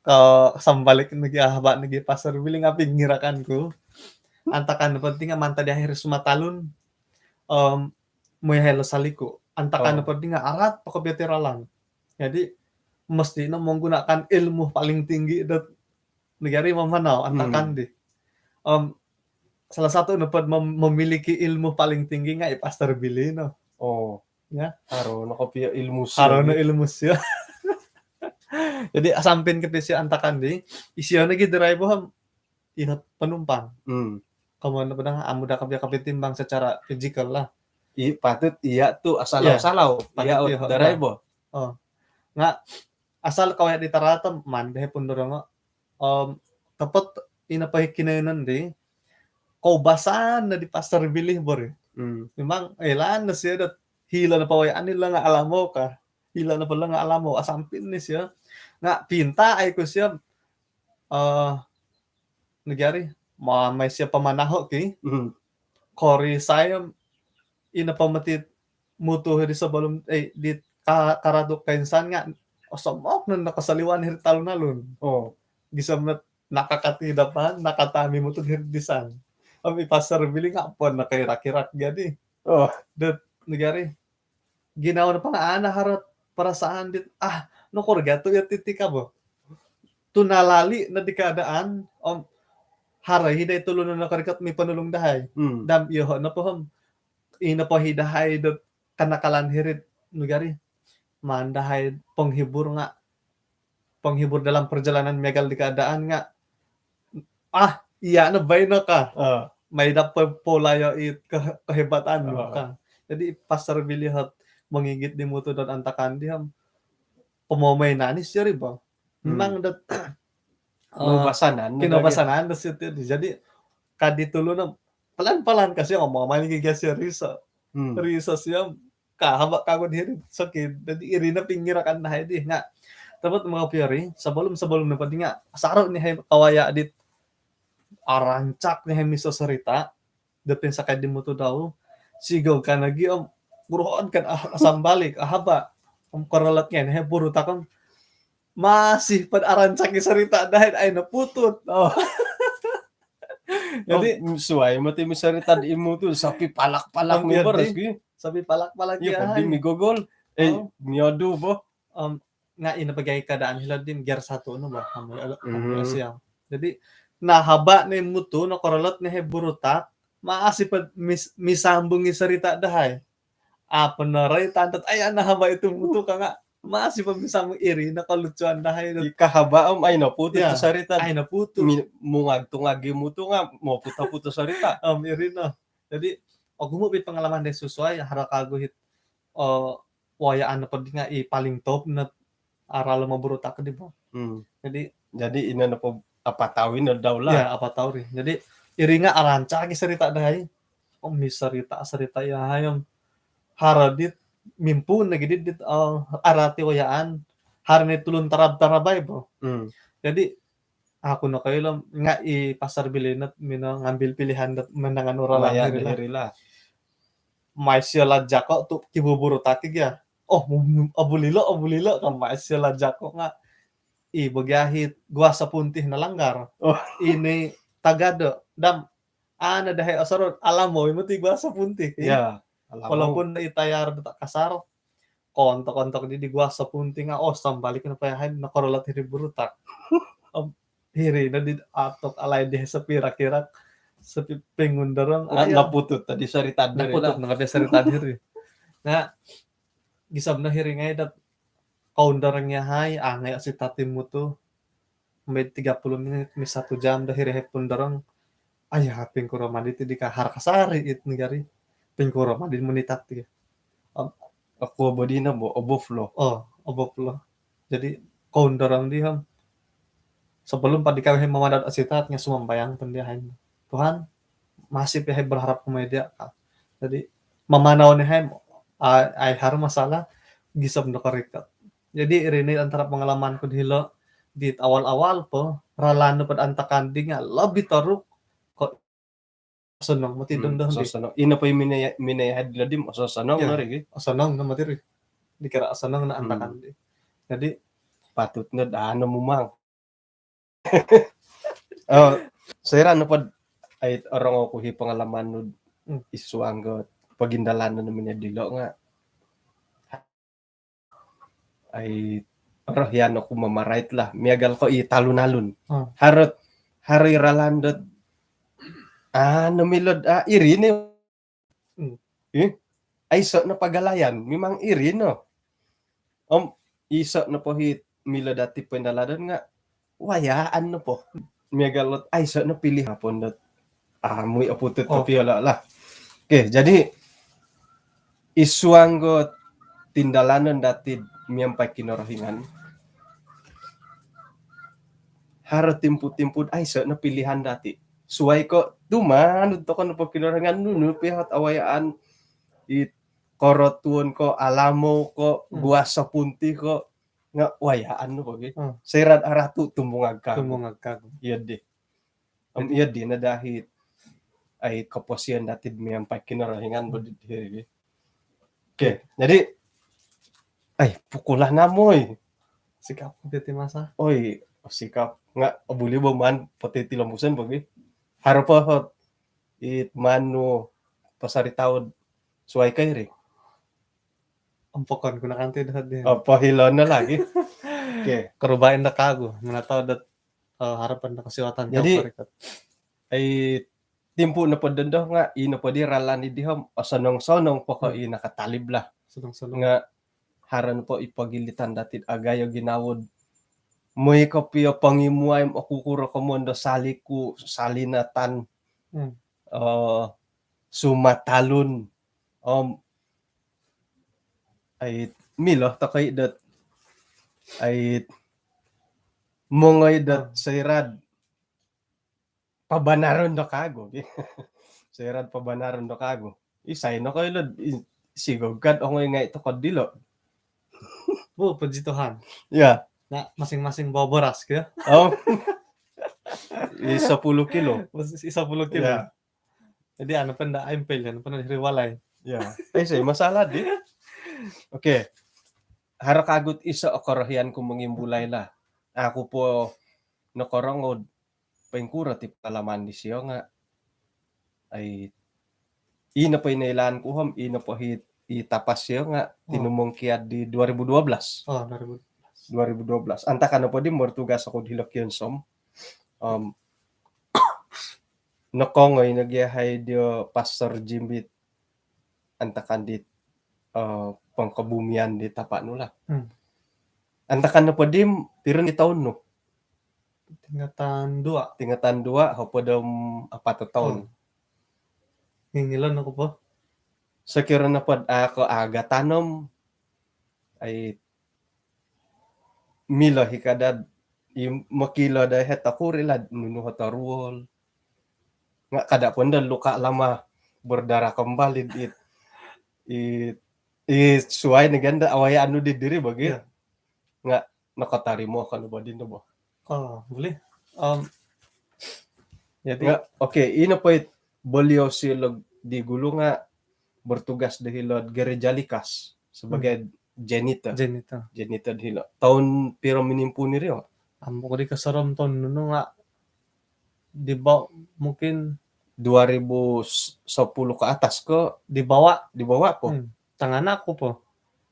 ko sambalik nogi ahaba nogi Pastor Billy nga pingirakan ku. Antakan nopo ti nga mantad di akhir sumatalun. Om mooi hilo Saliku. Antakan nopo di nga arat poko biati ralan. Jadi mesti no menggunakan ilmu paling tinggi dot negari mamanau antakan di. Om salah satu nopo mem- memiliki ilmu paling tinggi nga i Pastor Billy no. Oh. Ya. Haro no kopio ilmu sio. Haro no ilmu sio. Jadi asampin kopio sio antakan di. Isio nogi driver om iho penumpang. Hmm. Komoyon nopo dang amu daa kopio kopio timbang secara fizikal lah. I patut iya tu asalau-salau. Patut iya driver. Oh. Nga asal kawaya di taraat om maan daa pundorong. Om topot ino po i kinoiyonon di koubasan no di Pastor Billy bo ri. Hmm. Memang eh lan no sio dot hilo no pawayaan hilo nga alamou ka. Hilo no po lo nga alamou asampin no sio. Nga pinta ai ku sio eh negari ma mai sio pamanaho ki. Hmm. Kori sayo ino po moti mutu hiri sebelum eh di ka- karaduk kainsan nga osomok no nakasaliwan hiri talun-alun. Oh. Gisom no nakakati dapan nakatami mutu hiri disan. Om i Pastor Billy nga po nakairak-irak jadi. Oh. Dot negari ginawo nopo nga ana haro perasaan dit ah nokuro gia tu iyo titi ka bo. Tu nalali no di keadaan om haro i dai tulun no nokorikot mi penulung dahai. Hmm. Dam iyoho nopo om ino po i dahai dot kanakalan hiri negari maan dahai penghibur nga penghibur dalam perjalanan miagal di keadaan nga ah iya no baino ka. Ah. Mai daa po- polayo i ke- kehebatan nu ka. Jadi Pastor Billy hot mongigit di mutu dot antakan di om pemomoi nanis jari bang. Hmm. Memang dot eh, kinobasanan no kinobasanan dot situ. Jadi kadi tulun no pelan-pelan kasi ngomong main gigi sio riso. Hmm. Riso sio kahaba kagu diri sakit. Jadi iri no pingirakan dahai di nga. Topot mangapio ri sebelum sebelum nopo di nga saru ni hai kawaya dit arancak ni hai miso serita dot pinsakai di mutu dau. Sigog kan lagi om guruhon kan ah, asam balik ahaba om korolat ngai ni hai burutak om masih pad arancak i serita dahai ai no putut. Oh. Jadi suai moti miserita di imu tu sapi palak-palak mi boros ki. Sapi palak-palak ya. Iya, di migogol. Eh, miodu bo. Om nga ino bagai keadaan hilo di gear satu no bah. Siang. Jadi nah haba ni mutu no korolot ni he burutak masih pad mis- misambungi serita dahai. Apa no rai tantat ai ana haba itu mutu ka nga masih pamisang iri no kolucuan dahai do. Ika haba om ai no putus tu sarita. Ai no putus. Mungag tu ngagi mutu nga mau putus-putus sarita. Om iri no. Jadi ogumu bit pengalaman dai susuai haro kagu hit wayaan nopo di nga i paling top no aralo mau burutak di bo. Jadi jadi ino nopo apa tau ino dau lah. Ya apa tau ri. Jadi iri nga arancak i sarita dahai. Om i sarita sarita ya hai om haro dit mimpuun lagi dit arati wayaan haro ni tulun tarab-tarab ai bo. Jadi aku no koilo nga i pasar bilinot mino ngambil pilihan dot menangan uralan iri lah. Mai sio lajako tu kibuburutak i gia. Oh obulilo obulilo ka mai sio lajako nga i bogiahit guasa puntih nalanggar. Ini tagado dam ana dahai osorod alamou i moti guasa puntih. Walaupun i tayar do tak kasar kontok-kontok di di guasa puntih nga osam balik no payahai nokorolot hiri burutak. Hiri no di atok alai di sepi rakirak sepi pengundorong. Naputut tadi sarita diri naputut no kapi sarita diri. Nga gisam no hiri ngai dot kaundorong yahai angai si tatimu tu. Mid tiga puluh minit mi satu jam do hiri hai pundorong. Aya pingkuro madi ti di kahar kasari it negari pingkuro madi monitat ti. Aku obodina bo oboflo. Oh oboflo. Jadi kaundorong di ham. Sebelum padi kawih mamadat asitat nga sumambayang pun di hai Tuhan masih pihai berharap kumai dia ka. Jadi mamanau ni hai ai har masalah gisam do karikat. Jadi iri ni antara pengalaman ku di hilo di awal-awal po, ralan nopo do antakan di nga' lobi toruk ko' osonong moti dondo di. Osonong. Ino po i minaya-, minayahai dilo di osonong no ri gi. Osonong no moti ri. Dikira osonong no antakan di. Jadi patut no daa no mumang. Oh, soira nopo ai orongou ku i pengalaman nu id suang do pogindalanon minaya dilo nga' ai orohian oku mamarait lah miagal ko' i talun-alun. Haro, haro i ralan dot anu milo do iri ni. Ih, aiso no pagalayan, memang iri no. Om iso nopo i milo dati poindaladon nga' wayaan nopo. Miagal dot aiso no pilih apon dot amu i oputut kopiolo lah. Okey, jadi id suang do tindalanon dati miampai Kinorohingan, haro timpu-timpu aiso no pilihan dati. Suai ko' tumanud toko nopo Kinorohingan nunu pihot awayaan i korotuon ko' alamou ko' guas o punti ko' nga' wayaan nopo gi. Soira aratu' tumungag kagu. Tumungag kagu. Iyo di. Om iyo di no daa i ai koposion dati miampai Kinorohingan bo di diri. Okey, jadi ai pukul anam oi. Sikap ko piti masa. Oi, sikap nga' buli bo maan poti tilombuson bo gi. Haro po hot it manu pasari taud suai kai ri. Ompokon ku nakanti dot di. Opo hilo no lagi. Okey. Korubain do kagu. Mana tau dot harapan do kosiwatan. Jadi ai timpu nopo dondo nga' i nopo di ralan i dihom osonong-sonong poko' i nakatalib lah. Sonong-sonong. Nga' haro nopo i pogilitan dati agayo ginawo do moi kopio pongimuai om okukuro komondo saliku, salinatan, sumatalun om ai milo tokoi dot ai mongoi dot soira do pabanaron do kagu. Soira do pabanaron do kagu. Isai no koilo sigogad ongoi ngai' toko dilo. Bu, puji Tuhan. Ya. Nah, masing-masing bawa boras kio. Oh. I sepuluh kilo. I sepuluh kilo. Ya. Jadi anu penda aimpel anu penda hiri walai. Ya. Aiso masalah di. Okey. Haro kagu iso korohian ku mongimbulai lah. Aku po nokorongou poingkuro ti pengalaman disio nga' ai i nopo i noilaan ku om i nopo i tapas sio nga' tinumongkiad di dua ribu dua belas. Oh, dua ribu dua belas. Dua ribu dua belas. Antakan nopo di bertugas oku di hilo Kiyonsom. Om nokongoi nogi yahai dio Pastor Jimbit antakan di pengkebumian di tapa' nu lah. Antakan nopo di piro ni toun nu? Tingatan dua. Tingatan dua, hopod om apat o toun. Ngingilo no ko po. Sokiro nopo do a' ko agatan om ai milo i kadad i mokilo do het okuri lah nunu hot oruol. Nga' kada' pondo luka lama berdarah kembali it, it, it suai ni ganda awai anu di diri bagi. Ya. Nga' nokotarimo ko no bo di no bo. Oh, boleh. Om, jadi nga' okey, ino po it beliau silog di gulu nga' bertugas di hilo gereja Likas sebagai janitor. Janitor. Janitor di hilo. Toun piro minimpuun iri? Amu ko di kosorom toun nunu nga' di bawah mungkin dua ribu sepuluh ke atas ko. Di bawah. Di bawah po. Tangaanak ku po.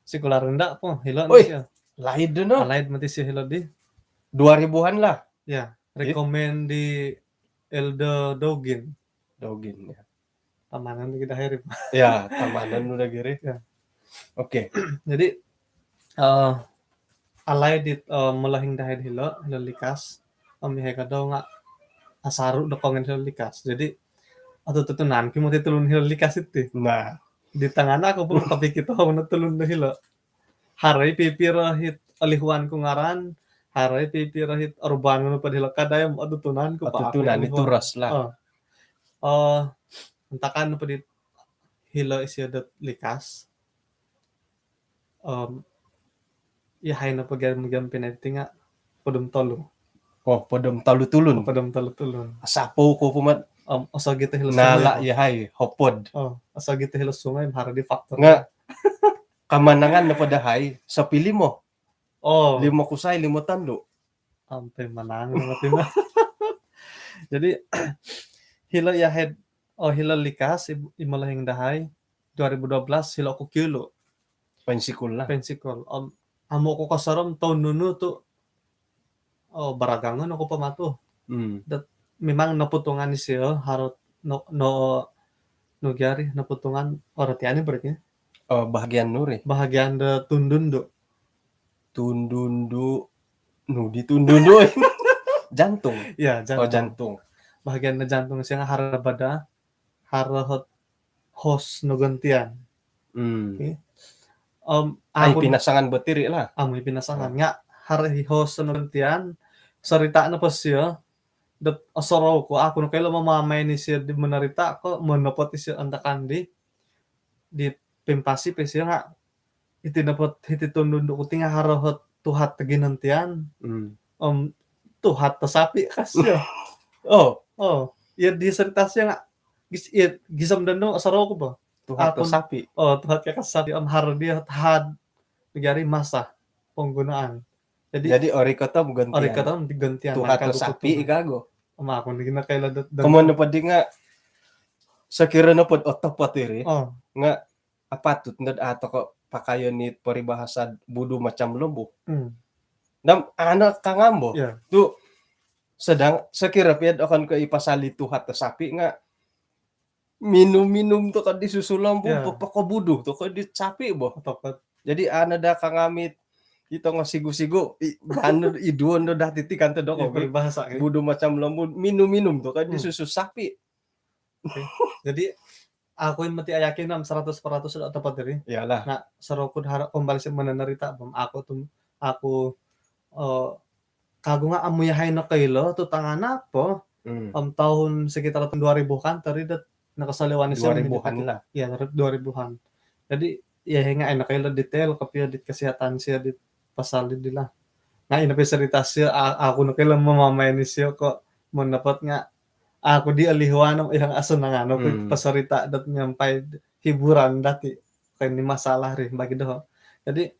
Sekolah rendah po. Hilo. Oi, no sio. Laid no. Laid mati sio hilo di. Dua ribuan lah. Ya, rekomen di Elder Dogin. Dogin, ya. Tamanan kita hiri. Ya, tamanan udah giri. Ya. Okey. Jadi alaid it molohing dahai hilo, hilo Likas. Om ihai kadau nga' asaru do kongen hilo Likas. Jadi atu tutunan ki moti tulun hilo Likas iti. Nah, di tangaanak ku po kapikito no tulun do hilo. Haro i pipiro hit olihuan ku ngaran, haro i pipiro hit oruban ku nopo di hilo kadai om atu tunan ku po. Atu tunan i turos lah. Oh, antakan nopo di hilo isio dot Likas. Om ihai nopo giam-giam pinai ti nga' Hopod om tolu. Oh, hopod om tolu tulun. Hopod om tolu tulun. Asapou ko po mat. Om, osogit hilo sungai. Nala po. Yahai, hopod. Oh, osogit hilo sungai, haro di faktor. Nga, kamanangan nopo dahai, sopi limo. Oh. Limo kusai, limo tondu. Ampai manang no mati no. Jadi, hilo yahai, oh, hilo Likas, i, i molohing dahai, dua ribu dua belas, hilo oku kiulu. Poinsikul lah. Poinsikul. Om, amu oku kosorom toun nunu tu, oh, baragangan oku po matu. Hmm. Dat, memang noputungan isio, haro no, no, no giari, noputungan, orotian ni berarti. Oh, bahagian nu ri. Bahagian do tundundu. Tundundu, nu di tundundu. Jantung. Ya, jantung. Oh, jantung. Bahagian do jantung isio nga haro badah, haro hot host nogontian. Hmm. Okey. Om, ai, amu pinasangan bo tiri lah. Amu pinasangan. Oh. Nga haro i host nogontian, sorita nopo isio, dot osorou ku, aku nokoilo mamamai ni isio di monorita ko, monopot isio antakan di, di pimpasi po isio nga, iti nopo hiti tundundu ku ti nga haro hot tuhat toginontian. Hmm. Om, tuhat tosapi ka isio. Oh. Oh, iya di sorita isio nga, gis-, iya, gisom dondo osorou ku po. Tuhat tosapi. Oh, tuhat ka sapi, om haro di hot had, negari masa penggunaan. Jadi, jadi orikot om gontian. Orikot om gontian. Tuhat tosapi, kagu. Om aku nogi nokoilo dot, dot. Komoyon nopo di nga, sokiro nopo dot otopot iri. Oh. Nga apatut nod ato ko pakayon ni peribahasa budu macam lembu. Hmm. Om anu kangambo. Ya. Tu sedang sokiro pia okon ko i pasal i tuhat tosapi nga minum-minum toko di susu lembu, ya, po-, poko budu toko di sapi bo. Otopot. Jadi anu do kangamit, i tongo sigu-sigu, i, anu, i duo no dati ti kan tu do ko, peribahasa, eh. Budu macam lembu, minum-minum toko di, hmm, susu sapi. Okey. Jadi, aku moti yakin om seratus peratus do otopot iri. Iyalah. Nga, sorou ku do haro kombali si monorita, om aku tu, aku, eh, kagu nga amu yahai nokoilo tu tangaapo. Hmm. Om tahun sekitar tahun dua ribu kan, tadi dot nokosoliwan isio. Dua ribu-an lah. Ya, dua ribu-an. Jadi, yahai nga ai nokoilo detail kopio di kesihatan isio di pasal di, di lah. Nga ino po sorita isio, a-, aku nokoilo mamamai ni isio ko, monopot nga aku di olihuan om iya nga asanangan oku, hmm, pasorita dot miampai hiburan dati. Okey, ni masalah ri bagi doho. Jadi,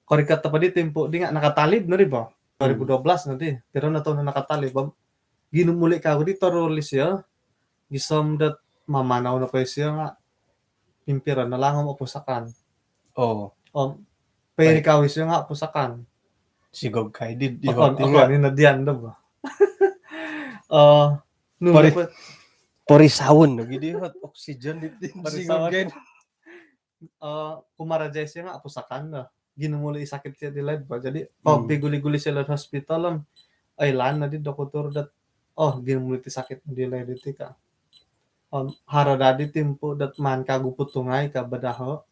korikot nopo di timpu di nga nakatalib no ri bo. Hmm. Dua ribu dua belas no di. Piro no toun nakatalib, om ginumuli kagu di torol isio. Gisom dot mamanau nopo isio nga pimpiro no lah om opusakan. Oh. Om, baik, poirikau isio nga opusakan. Sigog kai di, di okon, hot okon, nga ni nadian do bo. Eh, nu pori-, po-, porisaon lagi di hot oksigen di, di, porisaon. Sigog kai. Eh, kumaraja isio nga opusakan do. Ginumuli i sakit isio di laid bo. Jadi, hmm, piguli-guli isio laid hospital om, oilaan no di doktor dot, oh, ginumuli ti sakit di laid diti ka. Om, haro dadi timpu dot maan kagu putungai ka bo doho.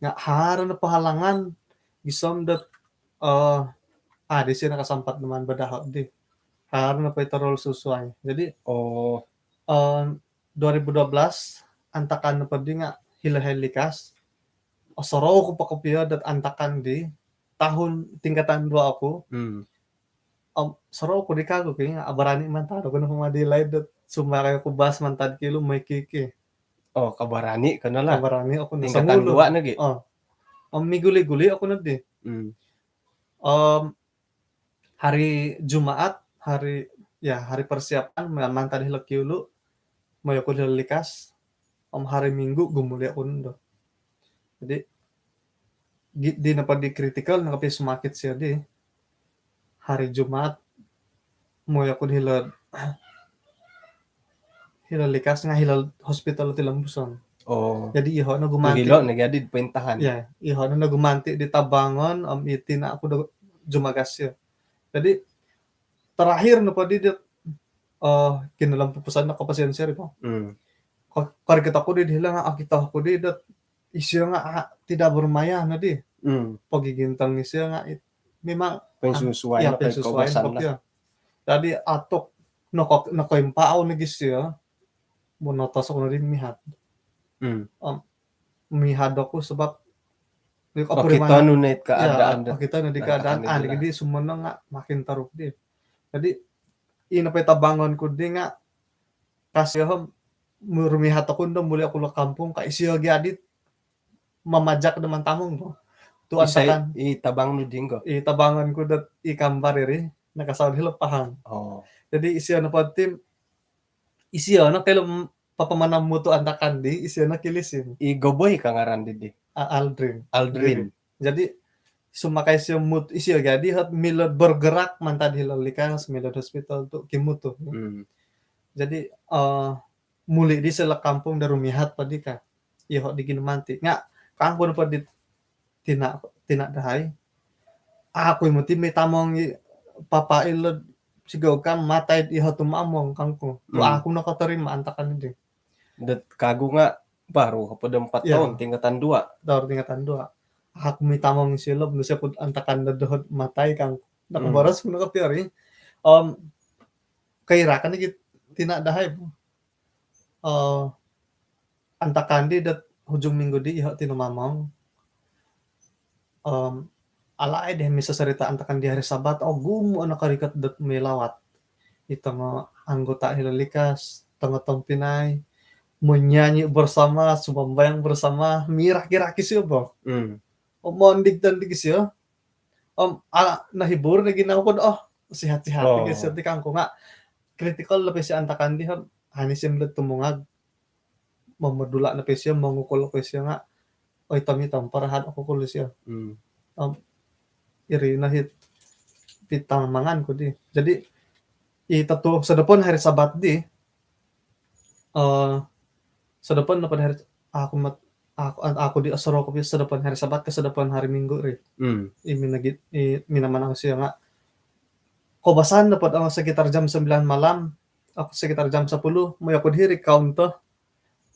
Nga haro nopo halangan, gisom dot, eh, adi isio nakasampat do maan bo doho di. Haro nopo i torol susuai. Jadi, oh, eh, dua ribu dua belas, antakan nopo di nga hilo yahai Likas. Osorou ku po kopio dot antakan di tahun tingkatan dua oku. Hmm. Om, sorou ku di kagu ki, nga abarani mantad oku nopo madi laid dot sumbarai oku bas mantad kiulu moi kiki. Oh, kabarani ko no lah. Kabarani oku no. Tingkatan dua nogi. Oh. Om, miguli-guli oku no di. Hmm. Om, hari Jumaat, hari, ya, hari persiapan, ma-, mantad hilo kiulu, moi oku hilo Likas, om hari Minggu gumuli oku nondo. Jadi, gi-, di nopo di kritikal, no kopio sumakit isio di. Hari Jumaat, moi oku hilo, hilo Likas nga hilo hospital Tilambuson. Oh. Jadi, iyoho no gumanti. Hilo nogi adi pointahan. Ya, iyoho no gumanti di tabangon, om i tina oku do jumagas isio. Jadi, terakhir nopo di dot, eh, kinolampupusan no koposion isio ri bo. Hmm. Ko-, korikot oku di, di hilo nga, ah, okito oku di dot isio nga, ah, tidak bermayah no di. Hmm. Pogigintong isio nga it-, memang, ah, poinsusuai, ya, no, poinsusuai kopio lah. Jadi, atuk, noko-, nokoimpau nogi isio, monotos oku no di mihad. Hmm. Om, mihad oku sebab Okito nu nai keadaan dot okito nu di keadaan. Ah, jadi sumonong nga makin teruk di. Jadi ino po tabangon ku di nga kasi om rumihat oku ndo muli oku lo kampung ka isio gia dit mamajak do mantamong ko. Tu antakan i tabang nu dinggo. I tabangon ku dot i kambar iri nakasaud hilo pahang. Oh. Jadi isio no pod tim isio no kelo papamanam mutu antakan di isio no kilisin. I goboi ka ngaran di di. Aldrin. Aldrin. Jadi sumakai isio mut isio jadi hot milod bergerak mantad hilo likas milod hospital tu kimutu. Hmm. Jadi eh muli di selek kampung do rumihat po di ka. Iyo di ginamanti. Nga kangku no po di tina tina dahai. Aku i muti mitamong i papa ilo sigau kan matai iho tumamong kangku. Tu aku no kotorima antakan di. Dot kagu nga baru apa do empat tahun tingkatan dua. Baru tingkatan dua. Aku mitamong isilo nusia ku antakan do dohot matai kangku. Nak boros ku no kopiori. Om kairakan iki tina dahai. Eh antakan di dot hujung minggu di iho tinumamong. Om alaid di misosorita antakan di hari Sabat ogumu o nokorikot dot milawat. I tongo anggota hilo likas tongo tompinai menyanyi bersama, sumambayang bersama, mirak-irak isio bo. Hmm. Om mondig-tondig isio. Om ala nahibur nogi nangku oh sihat-sihat nogi isio ti kangku nga kritikal lepe isio antakan di om hanisim lo tumungag. Momodula nopo isio mongukul nopo isio nga oi tomi tomparahat oku kul isio. Hmm. Om iri no hit pitamangan ku di. Jadi i tatu sodopon hari Sabat di eh sodopon nopo hari aku mat aku aku di osoro ku sodopon hari Sabat ke sodopon hari Minggu ri. Hmm. I minagit i minamanau isio nga kobasan nopo sekitar jam sembilan malam aku sekitar jam sepuluh moyo ku diri kaunto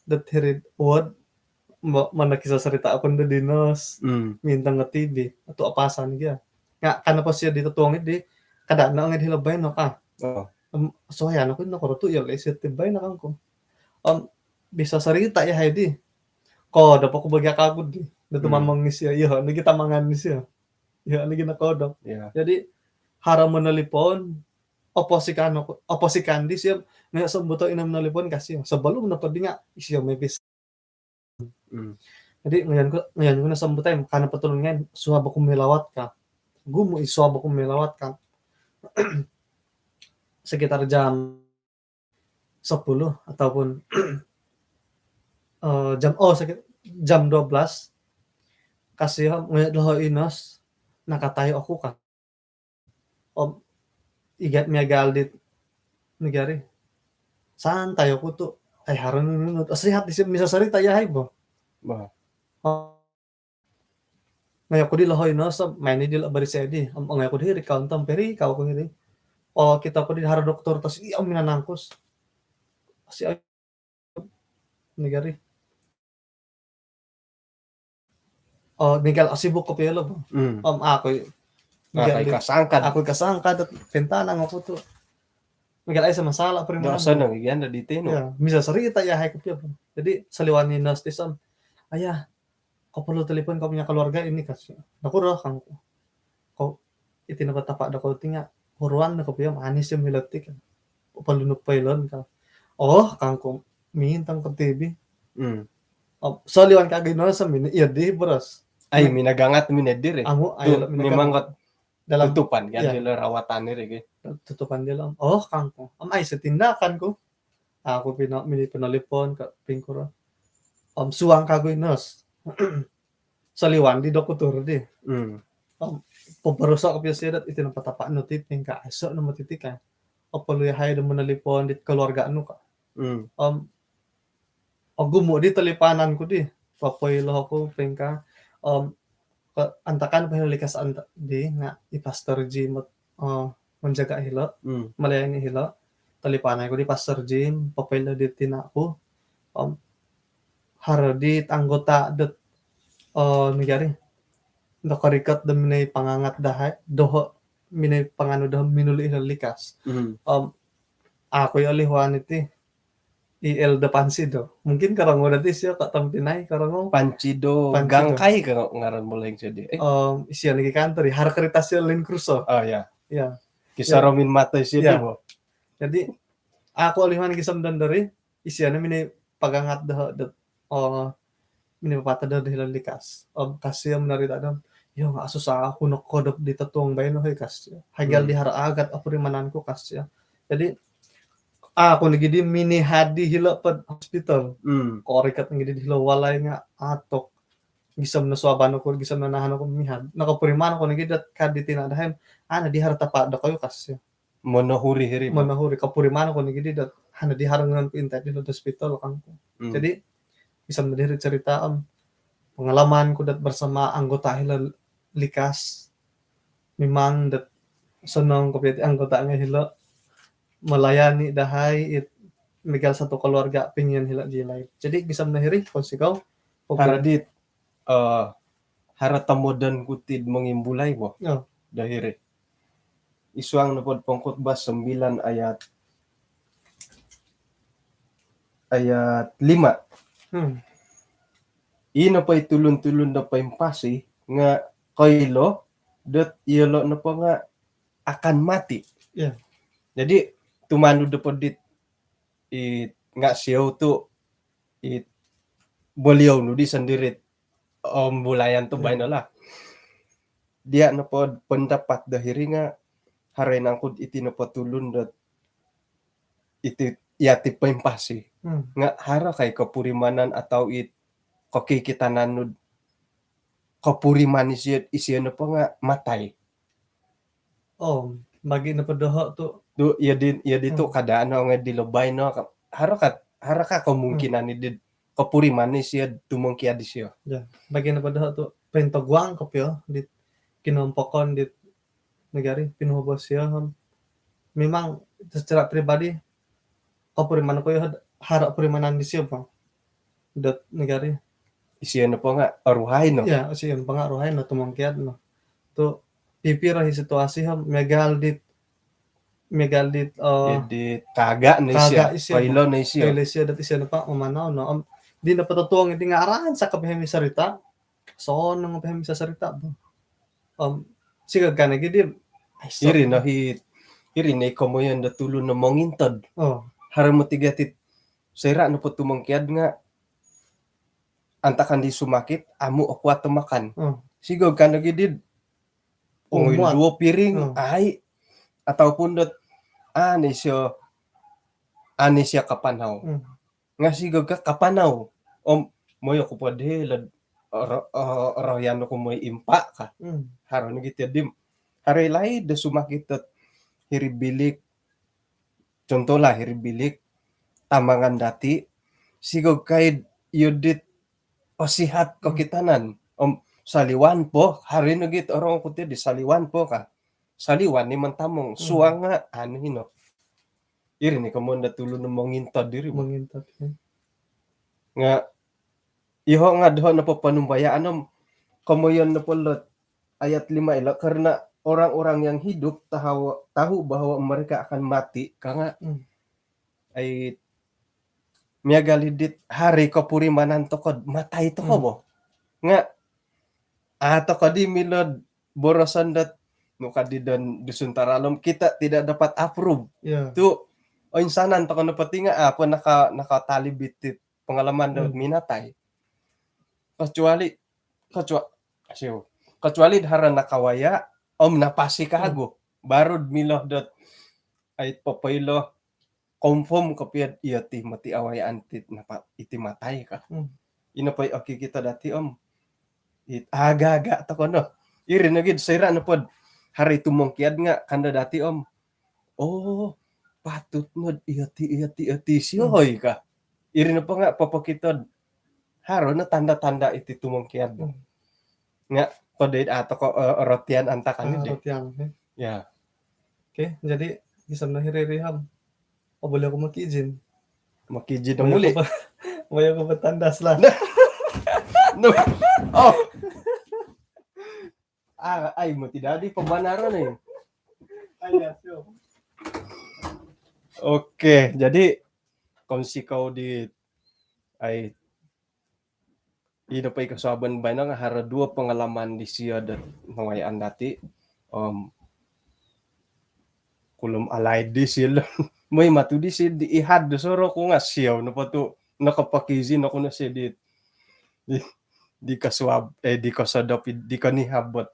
dot hiri ward mana kisah cerita aku ndo dinos mintang ke T V atau apasan dia. Nga kan apa sih di tetuang di kada na ngai di lebay no ka. Oh. Soya no kun no koro tu ya le sih tibai no kangku. Om bisa cerita ya hai di. Ko dapat ku bagi aku di. Datu mamang isio. Iya, ni kita mangan isio. Iya, ni kita kodok. Jadi haro menelpon oposikan oposikan di siap ngai sombuto ino menelpon kasih sebelum dapat dinga isio mepis. Hmm. Jadi ngayan ku ngayan ku na sombutai kana petulun ngai suab aku melawat ka. Gumu i suab aku melawat ka. Sekitar jam sepuluh ataupun eh, jam oh sekitar jam dua belas kasih ngai doho inos nakatai aku ka. Om igat miagal dit negari santai aku tu ai haro nunu sehat di misa cerita ya hai bo. Bah. Ngai aku di lohoi no so main di lo bari sedi om ngai aku di hiri kau tam peri kau aku hiri. Oh kita aku di haro doktor tas iya om minanangkus si negari. Oh, Miguel, oh, sibuk kopi lo. Hmm. Om aku Miguel, kasangkad. Aku kasangkad pentanang aku tu. Miguel ai sama salah perimonan. Dosa nang iyan da di tino. Ya, misa cerita ya hai kopi apa. Jadi saliwan ni nurse tison. Ayah, kau perlu telepon kau punya keluarga ini kasih. Aku roh kangku. Kau iti napa tapa da kau tinga huruan da kopi om anis yang miletik. Perlu nupai lon kau. Oh, kangku mintang ke T V. Hmm. Saliwan kagi no sa mini iya di boros. Ai mina gangat mina diri. Amu ayo mina memang kot dalam tutupan kan iya. Dilo rawatan diri ke. Tutupan dilo. Oh kangku. Am ai setindakan ku. Aku pina mini penelpon ke pingkuro. Om suang kagu inos. Saliwan di dokutur di. Hmm. Om poporosok ke pia sedat itu nampak tapak notif tingka esok nama titik kan. Apa lu ya hai menelpon di keluarga anu kak. Hmm. Om ogumu di talipanan ku di papoi lo aku pingka om antakan pahilo likas anta di nga i pastor Jim menjaga hilo melayani hilo talipanan ku di pastor Jim papoi lo di tina ku om haro di anggota dot negari do korikot do minoi pangangat dahai doho minoi panganu doho minuli hilo likas om aku i olihuan iti I Elda Pansido. Mungkin korongou dati isio ka tompinai, korongou. Pansido. Pansido. Gangkai ka ngaran bolaing sio di. Eh. Om, isio nogi kantor, haro karita sio Land Cruiser. Oh, ya. Ya. Kisah Ya. Romin mata isio Ya. di bo. Jadi, aku olihan gisom dan dari, isio no mini pagangat doho dot, oh, mini papatah doho di hilo likas. Om, ka sio menderita don. Yo, nga susah aku nokodop di totuong baino, hei, ka sio. Haigal Hmm. di haro agat opurimananku, ka sio. Jadi, aku nogi di mini hadi hilo pod hospital. Hmm. Korikat nogi di hilo walai nga atok. Gisom no suaban aku, gisom no nahan aku mihad. Nokopuriman aku nogi dot ka di tina dahai om, ana di haro tapa dokoyu, ka sio. Monohuri hiri bo. Monohuri, kopuriman aku nogi di dot, ana di haro ngaan ku intai di hospital kangku. Hmm. Jadi, gisom no diri cerita om, pengalamanku dot bersama anggota hilo likas. Memang dot sonong kopio ti anggota ngai hilo melayani dahai it miagal satu keluarga pingin hilo jilai. Jadi, gisom no hiri, kounsikou. Oke. Haro dit, eh, haro tomodon ku tid mongimbulai bo. Oh. Dahiri. Id suang nopo do Pengkhotbah sembilan ayat, ayat lima. Hmm. Ino po i tulun-tulun do poimpasi nga koilo dot iyolo nopo nga akan mati. Ya. Jadi, tumanud nopo dit, i, nga sio tu, i, beliau nu di sendiri, om, bulayan tu Ya. baino lah. Dia nopo pendapat dahiri nga haro i nangku iti nopo tulun dot iti, yati poimpasi. Hmm. Nga haro kai kopurimanan atau it kokikitanan nu kopuriman isio, isio nopo nga matai. Oh, bagi nopo doho tu. Tu, ya di, ya di tu Hmm. kada ano ngai di lobai no, haro ka, haro ka kemungkinan Hmm. i di kopuriman isio tumongkiad isio. Ya, bagi nopo doho tu, pointoguang kopio di kinompokon di nagari, pinuhobo sio, om. Memang secara peribadi, kopuriman ku yo haro purimanan disio po. Dot nagari. Isio nopo nga oruhai no. Ya, isio nopo nga oruhai no tumongkiad no. Tu pipiro i situasi om, miagal dit, miagal dit, eh, Ya, di kaga no isio. Kaga isio. Koilo no isio. Koilo isio dot isio nopo mamanau no. Om, di nopo totuong iti nga aransak kopio i misorita. Sonong kopio i misorita bo. Om, sigaga nogi di. Ai, so- Iri no hi, iri no i komoyon do tulun no mongintod. Oh. Haro moti gia ti, soira nopo tumongkiad nga antakan di sumakit, amu okuat makan. Hmm. Sigaga nogi di, ongoi Umuat. duo piring, Hmm. ai. Ataupun dot, ani sio, ani sio kapanau. Hmm. Nga sigaga kapanau. Om, moyo ku po di lod, ro-, eh, royan ku moi impa ka. Hmm. Haro nogi ti dim. Haro i laid do sumakit dot hiri bilik. Contoh lah, hiri bilik tamangan dati, sigaga i iyo dit osihat Hmm. kokitanan. Om, saliwan po, haro nogi ti orongou ku ti di saliwan po ka. Saliwan ni mantamong, Hmm. suang nga anu hino. Iri ni komoyon do tulun mongintod diri bo. Mongintod, ya. Nga, iho nga doho nopo ponumbayaan om, komoyon nopo lot ayat lima ilo, karena orang-orang yang hidup tahu, tahu bahwa mereka akan mati, ka nga, Hmm. ai, miagal i dit haro i kopurimanan toko do matai toko Hmm. bo. Nga, a toko di milo do boroson dot, nu ka di don Dusun Taralom, kita tidak dapat approve. Ya. Tu, oinsanan toko nopo ti nga, a po naka-, nakatalib iti pengalaman dot Hmm. minatai. Kecuali, kecua-, siu. Kecuali do haro nakawaya, om napasi Hmm. kagu. Baru do milo dot, ai, popoilo, confirm kopio iyo ti moti awayaan ti napa iti matai ka. Hmm. Ino po i okikito dati om. It aga-aga toko no. Iri nogi do soira nopo do haro i tumongkiad nga kando dati om. Oh, patut no do iyo ti, iyo ti, iyo ti sio Hmm. hoi ka. Iri nopo nga popokito do haro no tanda-tanda iti tumongkiad. Hmm. Nga, kodoi, a toko, eh, orotian antakan Ah, di. Orotian, eh. Ya. Oke, jadi, gisom no hiri-hiri om. Oh, boleh aku makiizin? Makiizin Boleh muli. Aku ba-, boleh aku bertandas lah. No. Oh. Ah, ai, mau tidak di pembenaran ni. Ah, ya, siap. Oke, jadi Om sikou di, ai, ino po i kosuabon baino nga haro duo pengalaman disio dot nawayaan dati. Om kulum alaid disio lo. Moi matu disio di ihad do soro ku nga siou nopo tu nokopokizin oku no sio di, di, di kosuab, eh, di kosodop, di konihab bot.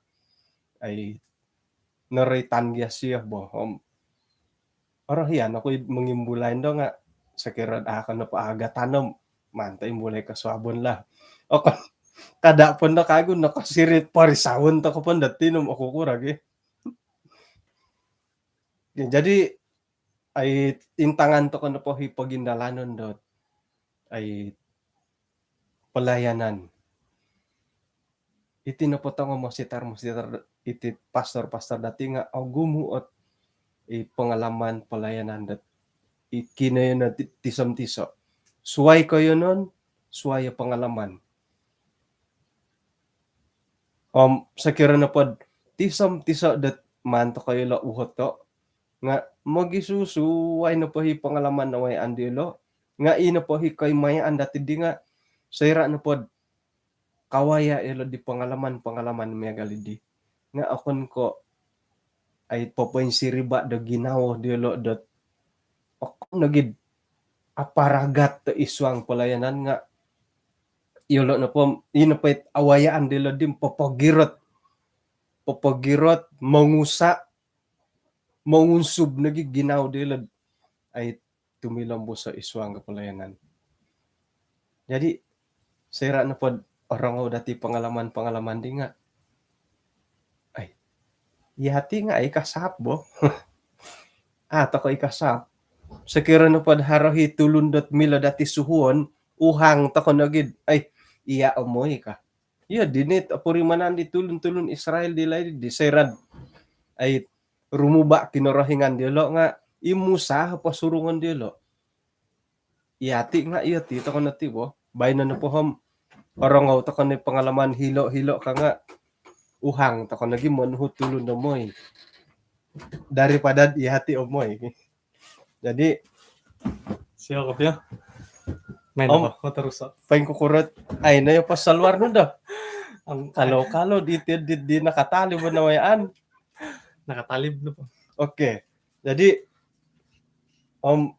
Ai, noroitan gia sio bo. Om orohian oku i mongimbulai ndo nga sokiro daa ko nopo agatan om mantad imbulai kosuabon lah. Okon, kada po ndo kagu nokosirit porisaon toko po ndo tinum oku kuragi. Ya, jadi, ai, intangan toko nopo hi pogindalanon dot, ai, pelayanan. Iti nopo tongo mositar-mositar, iti pastor-pastor dati nga ogumu ot i pengalaman pelayanan dot i kinoyonon ti, tiso-tiso. Suai koyonon, suai pengalaman. Om sokiro nopo tiso-tiso dot maan toko ilo uhoto nga mogisusuai nopo hi pengalaman nawayaan diolo nga i nopo hi koimayaan dati di nga soira nopo kawaya ilo di pengalaman-pengalaman miagal di nga okon ko, ai, popoinsiriba do ginawo diolo dot okon nogi aparagat do isuang pelayanan nga ilo nopo, i nopo it awayaan diolo di popogirot, popogirot, mongusa, mongunsub nogi ginawo diolo, ai, tumilombus isuang ko pelayanan. Jadi soira nopo orongou dati pengalaman-pengalaman di nga, ai, yati nga ai kasap bo. Ah, toko i kasap. Sokiro nopo haro hi tulun dot milo dati suhuon, uhang toko nogi, ai, iya omoi ka. Iyo dino it opurimanan di tulun-tulun Israel di laid di soira, ai, rumuba Kinorohingan diolo nga i Musa posurungon diolo. Yati nga iyo ti toko no ti bo. Baino nopo om orongou toko no pengalaman hilo-hilo ka nga uhang toko nogi monuhu tulun do moi daripada yati omoi. Jadi sio kopio. Main om apa? Kau terus. Poingkukuro it, ai, no yo pasal luar nu dah. Kalau-kalau di, di, di, di nakatalib nawayaan. Nakatalib nopo? Okey. Jadi om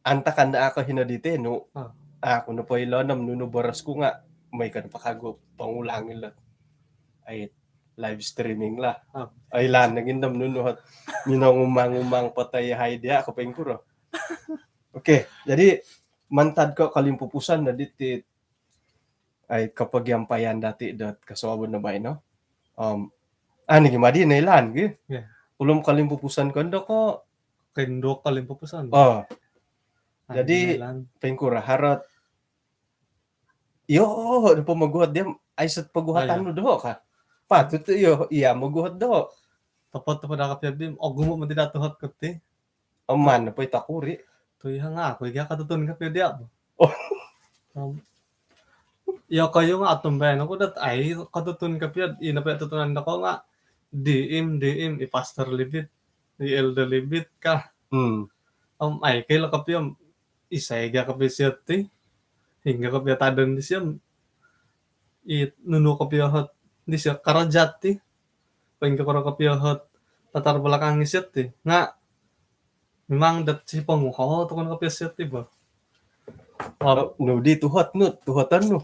antakan daa ko hino di tenu. Ah. Aku nopo ilo nom nunu boros ku nga moi ko nopo kagu pengulang ilo. Ai, live streaming lah. Ah. Ai, lan lagi nom nunu hot. Minongumang-umang potai hai dia ko poingkuro. Okey, jadi mantad ko kolimpupuson dati ti, ai, kopogiampayan dati dot kosuabon do baino. Om ani gi madi nailaan gi. Ya. Ulum kolimpupuson kondo ko. Kondo kolimpupuson. Oh. Ani jadi nailaan. Poingkuro haro it iyo do pomoguhot dia, aiso it poguhatan nu doho ka. Patut tu iyo, iya moguhot doho. Topot-topot daa kopio di, ogumu moti daa tuhot koti. Aman po i takuri. Tu iya nga aku iga katutun kopio dia bo. Oh. Om iyo koyu nga atum baino ku dot ai katutun kopio, ino po tutunan doko nga diim, diim, i pastor Libit, i elder Libit ka. Hmm. Om ai koilo kopio om isai gia kopio sio ti. Hinggo kopio tadon disio om i nunu kopio hot disio karaja ti. Poingkukuro kopio hot latar belakang disio ti. Nga memang dot si ponguhot okon kopio sio ti bo. Om nu di tuhot nu, tuhoton nu.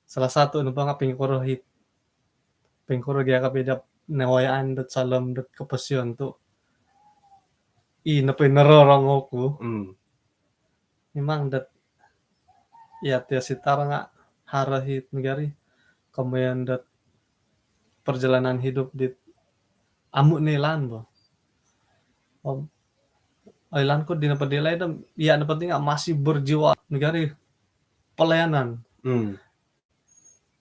Salah satu nopo nga poingkuro hi, poingkuro gia kopio dot nawayaan dot saalom dot koposion tu. I nopo i nororongou ku. Hmm. Memang dot iya ti sitar nga haro hi nagari komoyon dot perjalanan hidup dit amu nailaan bo. Om oilaan ku di nopo di laid om iya nopo ti nga masih berjiwa nagari pelayanan. Hmm.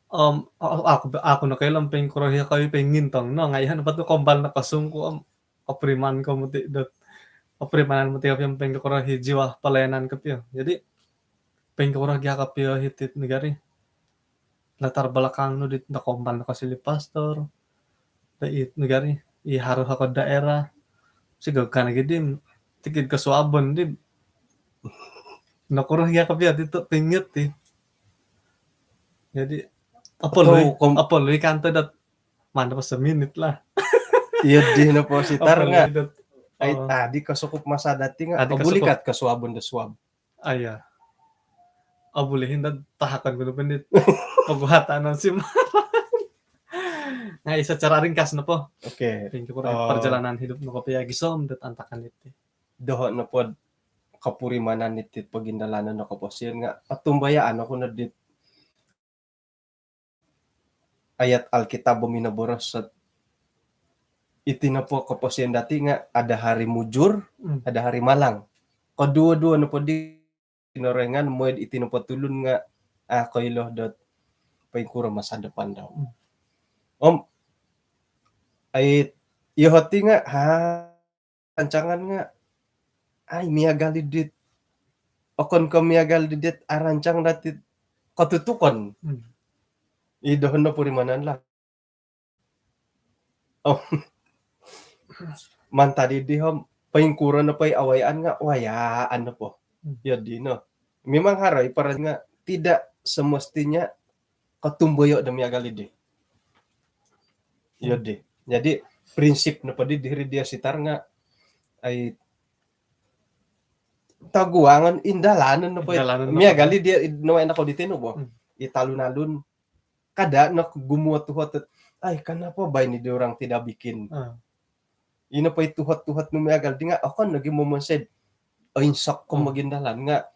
Om aku, aku nokoilo om poingkuro hi koyu poingintong no nga iya nopo tu kombal no kosungku om opuriman ko moti dot opurimanan moti kopio om poingkuro hi jiwa pelayanan kopio. Jadi poingkuro gia kopio hiti nagari latar belakang nu di nokombal no kosiliu pastor. Dot i nagari i haro hoko daerah. Sigaga nogi di tikid kosuabon di Nokuro gia kopio ti tu pingit ti. Jadi, apa lu, apa lu ikan tu dat mana pas seminit lah. Iya, di nopo sitar nga. Ai, tadi kasukup masa dati nga. Adi kasukup. Obulikat kasuabon do suab. Aya. Obulihin dat tahakan guna pendit. Paguhatan sim. Nah, isa cara ringkas nopo. Oke. Perjalanan hidup nopo pia gisom dat antakan iti. Doho nopo kapurimanan iti pagindalanan no koposion nga otumbayaan oku no dit ayat Alkitab bo minoboros sot iti nopo koposion dati nga ada hari mujur, ada hari malang. Koduo-duo nopo di Kinoringan moid iti nopo tulun nga a koilo dot poingkuro masa depan dau. Om ai iyoho ti nga ha rancangan nga ai miagal i dit okon ko miagal i dit arancang dati kotutukon. I doho no purimanan lah. Oh. Mantad di hom poingkuro no poi awayaan nga wayaan no po. Iyo di no. Memang haro i paras nga tidak semestinya kotumboyo do miagal i di. Iyo di. Jadi prinsip nopo di diri dia sitar nga ai taguangan indalanan nopo miagal i dia no enak di tinu bo. I talun-alun kada no gumuo tuhot. Ai, kenapa baini dia orang tidak bikin? Ino poi tuhot-tuhot nu miagal di nga okon lagi momonsed. Oinsok ko mogindalan nga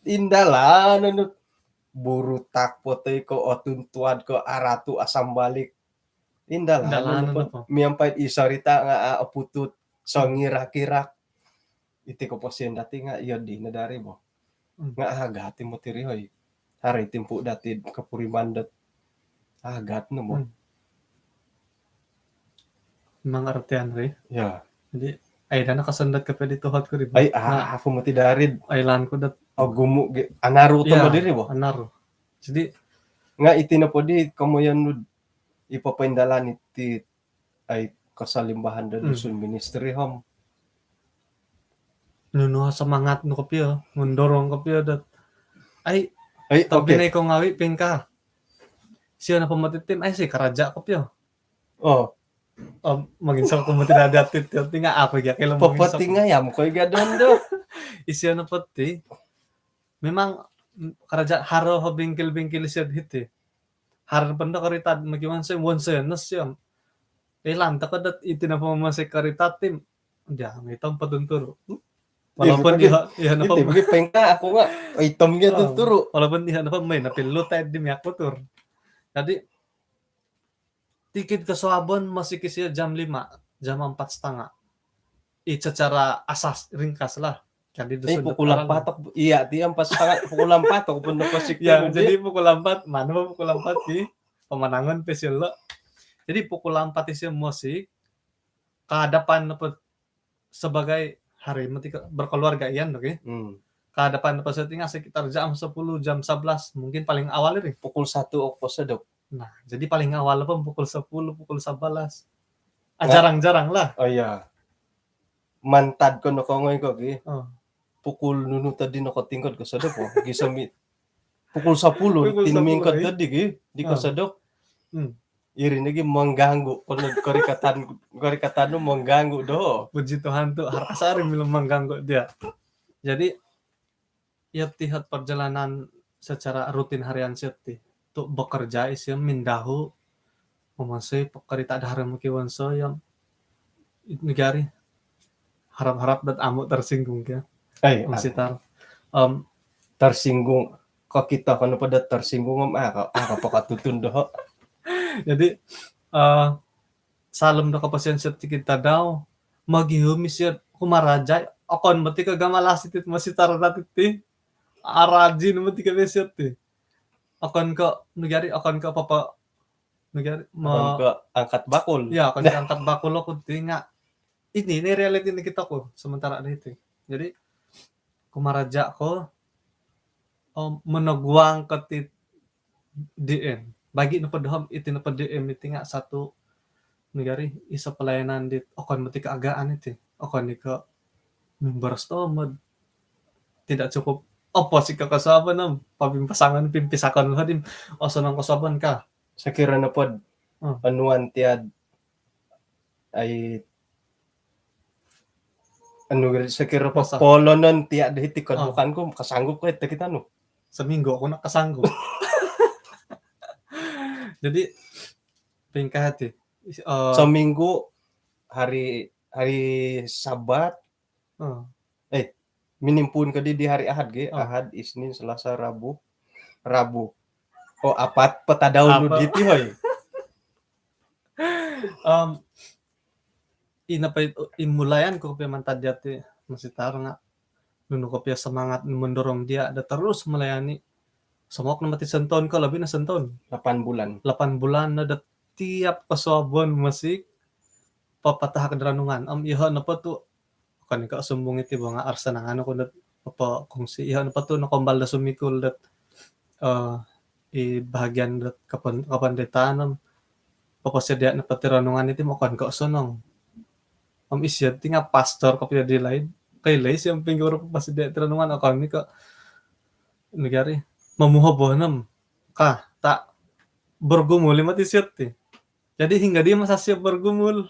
indalanan nu burutak potoi ko otuntuad ko aratu asam balik. Indalanan po miampai i sarita nga a oputut songirak-irak. Iti koposion dati nga iyo di nadari bo. Nga agat i moti ri hoi. Hari timpu dati kapuriman dot agat no bo. Memang artian ri. Ya. Jadi ai dana kasandot ka pedi tuhot ku ri bo. Ai aku moti dari. Ai lan ku dot ogumu ge anaru to mo diri bo. Anaru. Jadi nga iti nopo di komoyon nu ipo poindalan iti ai kasalimbahan do Dusun Ministry hom. Nunu semangat nu kopio, mendorong kopio dot ai tapi nai ko ngawi pingka. Sio nopo moti tim ai si karaja kopio. Oh. Om manginsal ko moti dadi atit tinggal apa gia kelo manginsal. Popotingayam ko iga dondo. Isio nopo ti memang karaja haro ho bingkil-bingkil sio hiti. Haro pun do karita maki wonsoi wonsoi no sio. Ilan toko dot iti nopo masih karita tim. Dia ngitom patunturu. Walaupun dia ya nopo. Iti bagi pengka aku nga itom gitu turu. Walaupun dia nopo main tapi lu tadi miak putur. Jadi tikid kosuabon masih kisio jam lima, jam empat setengah. I secara asas ringkas lah. Jadi dusun pukul empat tok iya ti empat setengah pukul empat tok pun dapat sikit. Ya jadi pukul empat mana pukul empat di pemanangan pesil lo. Jadi pukul empat isi musik kehadapan apa sebagai hari mesti berkeluarga ian oke. Kehadapan apa setengah sekitar jam sepuluh jam sebelas mungkin paling awal ini. Pukul satu opo sedok. Nah jadi paling awal apa pukul sepuluh pukul sebelas. Ah, jarang-jarang lah. Oh iya. Mantad ko nokongoi ko ki. Pukul nunu tadi nokotingkod ko sedok po. Gisomi pukul sepuluh tinumingkod tadi ki di ko sedok. Iri nogi mengganggu kono korikatan korikatan nu mengganggu do. Puji Tuhan tu harasari milo mengganggu dia. Jadi iyo ti hot perjalanan secara rutin harian sio ti tu bekerja isio mindahu memasui pekerita dahar muki wonso yang negari harap-harap dat amu tersinggung kia. Ai masitar um, tersinggung kok kita kono pada tersinggung om ah apa kok tutun doho. Jadi uh, salum do koposion sio ti kita dau magihum isio kumaraja okon mati ka gamala sitit masitar datit ti arajin mati ka besio ti okon ko negari okon ko apa negari mo angkat bakul ya okon ko angkat bakul aku ti nga ini ni realiti ni kita ku sementara ada itu jadi kumaraja ko meneguang ke ti D M. Bagi nopo dohom iti nopo D M iti nga satu negari iso pelayanan di okon mati keagaan iti okon ni ke members tomod tidak cukup Opo sika kosuabon om papimpasangon pimpisakon lo dim. Osonong kosuabon ka. Sakira nopod onuan tiad ai anu sakira po polonon tiad hiti kod bukan ko kasanggup ko ito kita nu. Seminggu aku nak kasanggup. Jadi pingkah hati. Seminggu hari hari Sabat. Eh, minimpuun kadi di hari Ahad ge, Ahad, Isnin, Selasa, Rabu, Rabu. Oh, apat petadau nu diti hoi. Um, ina pa imulayan ko pia mantad dia ti masih tar nga nunu ko pia semangat mendorong dia ada terus melayani. Semok nama ti sentaun ko lebih na sentaun. Lapan bulan. Lapan bulan na da tiap kosuabon masih papatahak da ranungan. Om iho nopo tu okon ko sumbung iti bo nga arsanangan aku dot apa kongsi iho nopo tu nokombal da sumikul dot eh i bahagian dot kapan kapan ditanom. Papasedia nopo ti ranungan iti okon ko sonong. Om isio ti nga pastor kopio di lain. Kai lai siam pingguru papasedia ti ranungan okon ko negari mamuha boh nem ka tak bergumul lima ti siat ti. Jadi hingga dia masa siap bergumul.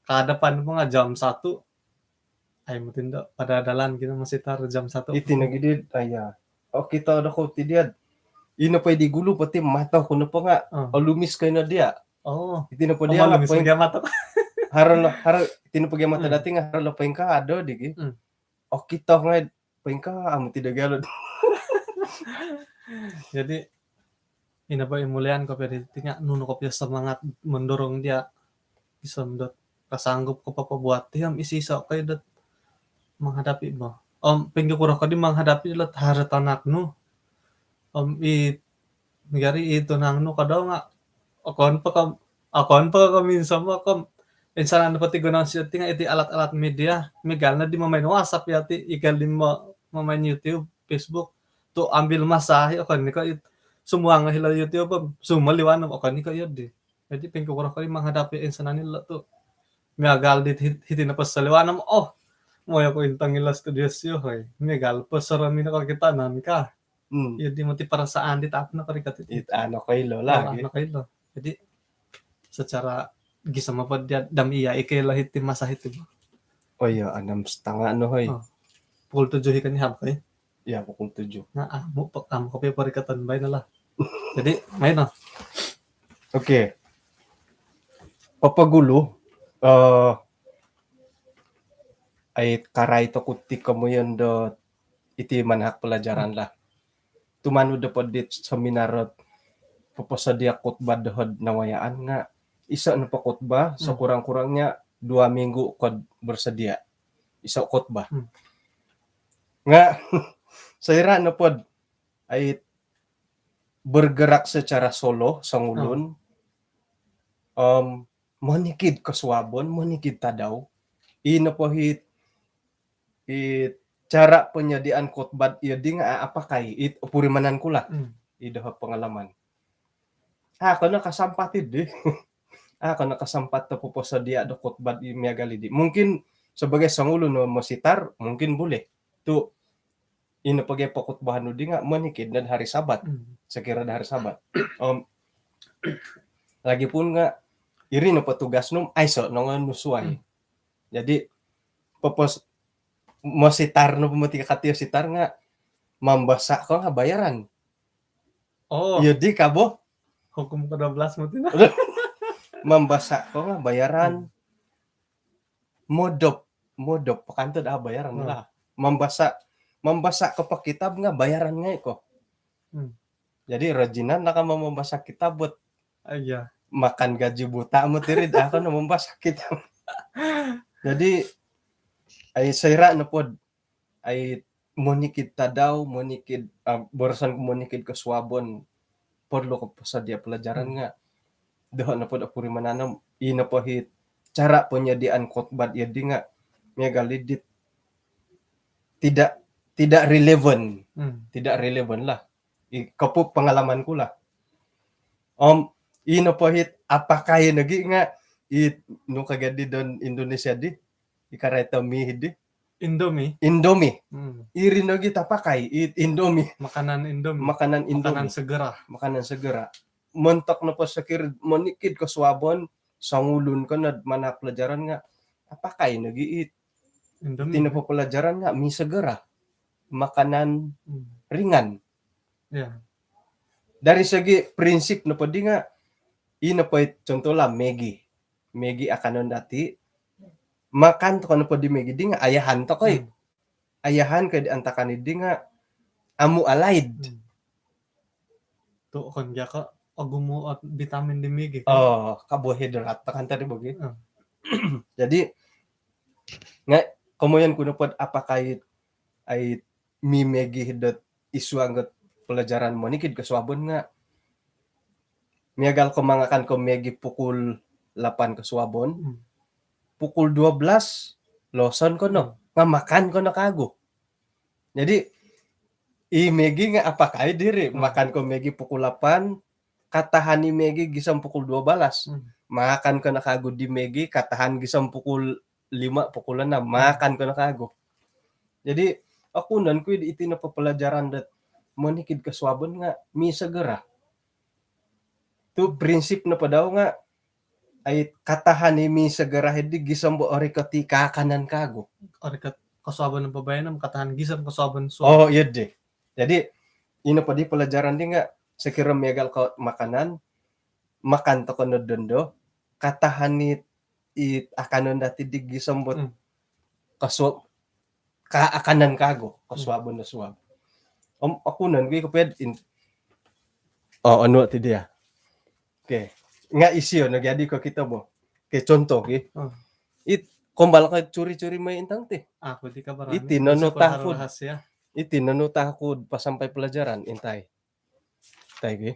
Kada pan pun jam satu. Ai mutindo pada dalan kita masih tar jam satu. Iti nogi di aya. Oh kita ada kau ti dia. Ino pa di gulu pati mata ku nopo nga olumis kaino dia. Oh. Iti nopo dia nga poing mata. Haro lo haro iti nopo gia mata dati nga haro lo poing ka ado digi. Oh kita nga Pingka amu tidak galut. Jadi ina ba imulian ko pia di tinga nunu ko pia semangat mendorong dia bisa dot kasanggup ko papabuat tiam isi iso kai dot menghadapi bo. Om pingka kuro kadi menghadapi dot hari tanak nu. Om i Negari i tunang nu kadau nga okon po ka okon po ka minsomok om insan anu pati gunang siat ti nga iti alat-alat media miagal no di mamain WhatsApp ya ti igal di mamain YouTube, Facebook tu ambil masa hi okon ni ka sumuang hilo YouTube om sumoliwan om okon ni ka iyo di. Jadi pingkukuro kali menghadapi insan ani lo tu miagal di hiti na pasaliwan om oh moyo ko intang ilo studio sio hoi miagal pasara mina ka kita nan ka. Hmm. Iyo di mati perasaan di taat na kari kati. It ano kailo lagi. Ano kailo. Jadi secara gisama po dia dam iya ike lah hiti masa hiti. Oh iya, enam setengah no hoi. Oh. Pukul tujuh ikan ni hab kai. Iya, pukul tujuh. Nah, ah, mu pek am kopi perikatan baik lah. Jadi main lah. Oke. Papa gulu eh ai karai toku ti kemudian do iti manahak pelajaran lah. Tumanud do podit seminar poposodia khutbah dohod nawayaan nga iso nopo khutbah sekurang-kurangnya dua minggu kod bersedia. Iso khutbah. Nga soira nopod ai bergerak secara solo songulun om monikid kosuabon, monikid tadau. I nopo hit i cara penyediaan khutbah iyo di nga apakai it opurimanan ku lah. Hmm. I doho pengalaman. Ah, kono kasampat idi. Ah, kono kasampat to poposodia do khutbah i miagal idi. Mungkin sebagai songulun no mositar, mungkin boleh. Tu ino pagi pokhutbah nu di nga monikid nod hari Sabat. Hmm. Sekira do hari Sabat. Om lagi pun nga iri no petugas nu aiso nongon nusuai. Hmm. Jadi popos mositar no pemeti katio sitar nga mambasa ko nga bayaran. Oh. Iyo di kabo. Hukum kedua belas mesti na. Mambasa ko nga bayaran. Hmm. Modop, modop pakanto daa bayaran lah. Mambasa mambasa ko po kitab nga bayaran ngai ko. Hmm. Jadi rajinan lah kamu mambasa kitab buat iya. Makan gaji buta mu tirid aku no mambasa kitab. Jadi ai soira nopod ai monikid tadau, monikid ah, boroson ku monikid kosuabon perlu ko posodia pelajaran nga doho nopo do purimanan om i nopo hi cara penyediaan khutbah iyo di nga miagal idit tidak tidak relevan. Hmm. Tidak relevan lah. I kopu pengalaman ku lah. Om i nopo hit apakai nogi nga i nu kagadi don Indonesia di i karai tomi hidi. Indomie. Indomie. Hmm. Iri nogi tapakai it Indomie. Makanan Indomie. Makanan Indomie. Makanan segera. Makanan segera. Montok nopo sokiro monikid kosuabon, songulun ko nod manahak pelajaran nga apakai nogi it Indomie. Iti nopo pelajaran nga mi segera. Makanan hmm. ringan. Ya. Dari segi prinsip nopo di nga, i nopo it contoh lah Maggi. Maggi akanon dati. Makan toko nopo di Maggi di nga ayahan toko i. Hmm. Ayahan ko di antakan di nga amu alaid. Hmm. Tu kan gia ka ogumu ot vitamin di Maggi kan. Oh, karbohidrat kan tadi bagi. Hmm. Jadi nga komoyon ku nopo apakai ai mi Maggi dot isuang dot pelajaran monikid kosuabon nga miagal ko mangakan ko Maggi pukul lapan kosuabon. Hmm. Pukul dua belas loson ko no. Hmm. Nga makan ko no kagu. Jadi i Maggi nga apakai diri hmm. makan ko Maggi pukul lapan, katahan i Maggi gisom pukul dua belas. Hmm. Makan ko no kagu di Maggi, katahan gisom pukul lima, pukul enam. Hmm. Makan ko no kagu. Jadi oku non ku iti nopo pelajaran dot monikid kosuabon nga mi segera. Tu prinsip nopo dau nga ai katahan i mi segera hidi gisom bo orikot i kaakanan kagu. Orikot kosuabon nopo baino katahan gisom kosuabon suab. Oh, iya deh. Jadi i nopo di pelajaran di nga sokiro miagal ko makanan, makan toko no dondo, katahan i i akanon dati di gisom bo hmm. kosuab kaakanan kagu, kosuabon do suab. Om oku non ku i koped in. Oh, anu ti dia. Okey. Nga isio no jadi ko kito bo. Okey, contoh ki. Hmm. It kombal ko curi-curi mai intang ti. Aku di kabar. Iti nonu tahu. Iti nonu tahu pasampai pelajaran intai. Intai ki.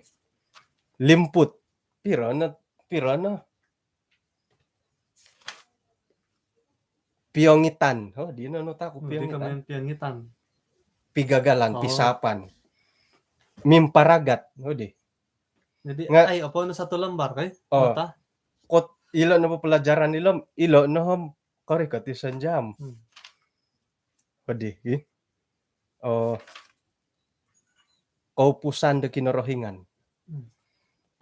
Limput. Piro no, piro no. Piongitan. Oh, di nonu tahu piongitan. Piongitan. Pigagalan, oh. Pisapan. Mimparagat. Oh, di. Jadi nga, ai apa no satu lembar kai? Oh. Kot ilo no pelajaran ilo, ilo no hom korikot i sanjam. Hmm. Pedih, ih. Oh. Koupusan do Kinorohingan. Hmm.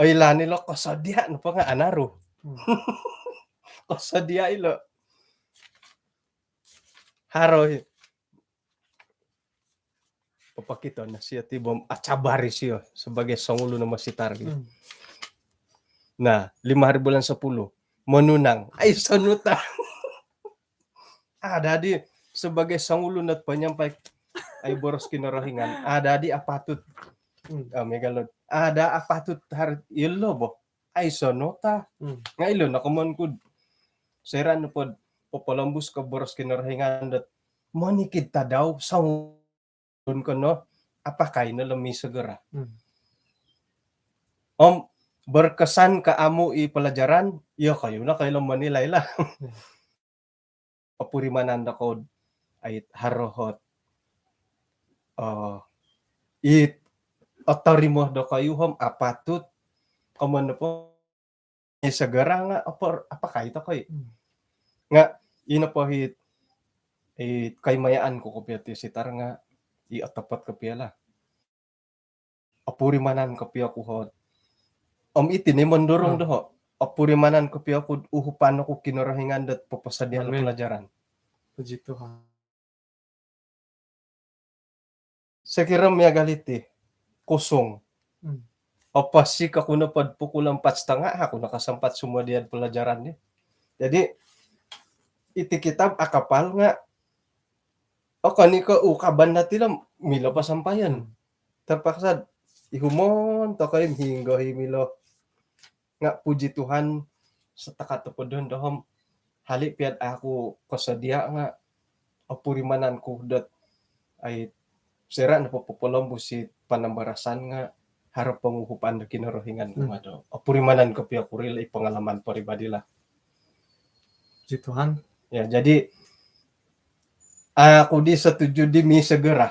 Oilaan ilo kosodia nopo nga anaru. Hmm. Kosodia ilo. Haro i. Papakito no sio ti bom acabari sio sebagai songulun no mositar gitu. Hmm. Nah, lima hari bulan sepuluh. Menunang. Ai sonuta. Ada di sebagai songulun dot penyampai ai boros Kinorohingan. Ada di apatut. Hmm. Ah, megalod. Ada apatut hari ilo bo. Ai sonuta. Hmm. Nga ilo no komon kud. Seran pod popolombus ko boros Kinorohingan dot monikid tadau songulun kono apakai no lemi segera. Hmm. Om berkesan ka amu i pelajaran, iyo kayu no kayu lo menilai lah. Hmm. Opurimanan do kou ait harohot. Oh, it otorimo do kayu hom apatut komon po segera nga apa, apakai tokoi. Hmm. Nga ino po hit, it kaimayaan ku kopio ti sitar nga i otopot kopio lah. Opurimanan kopio ku hot. Om iti ni mendorong hmm. doho. Opurimanan kopio ku uhupan oku Kinorohingan dot poposodiaan pelajaran. Puji Tuhan. Sekira miagal iti kusung. Hmm. Opasi ka kuno pod pukul empat setengah aku nakasampat semua dia pelajaran ni. Jadi iti kitab akapal nga okon i ko ukaban dati lo milo pasampaian. Hmm. Terpaksa ihumon tokoi hinggo hi milo. Nga puji Tuhan setakat topodon dohom hali piat aku kosodia nga opurimanan ku dot ai sera nopo popolombus i panambarasan nga harap ponguhupan do Kinorohingan ku hmm. Mado. Opurimanan kopio ku rila i pengalaman peribadi lah. Puji Tuhan. Ya, jadi aku di setuju di mi segera.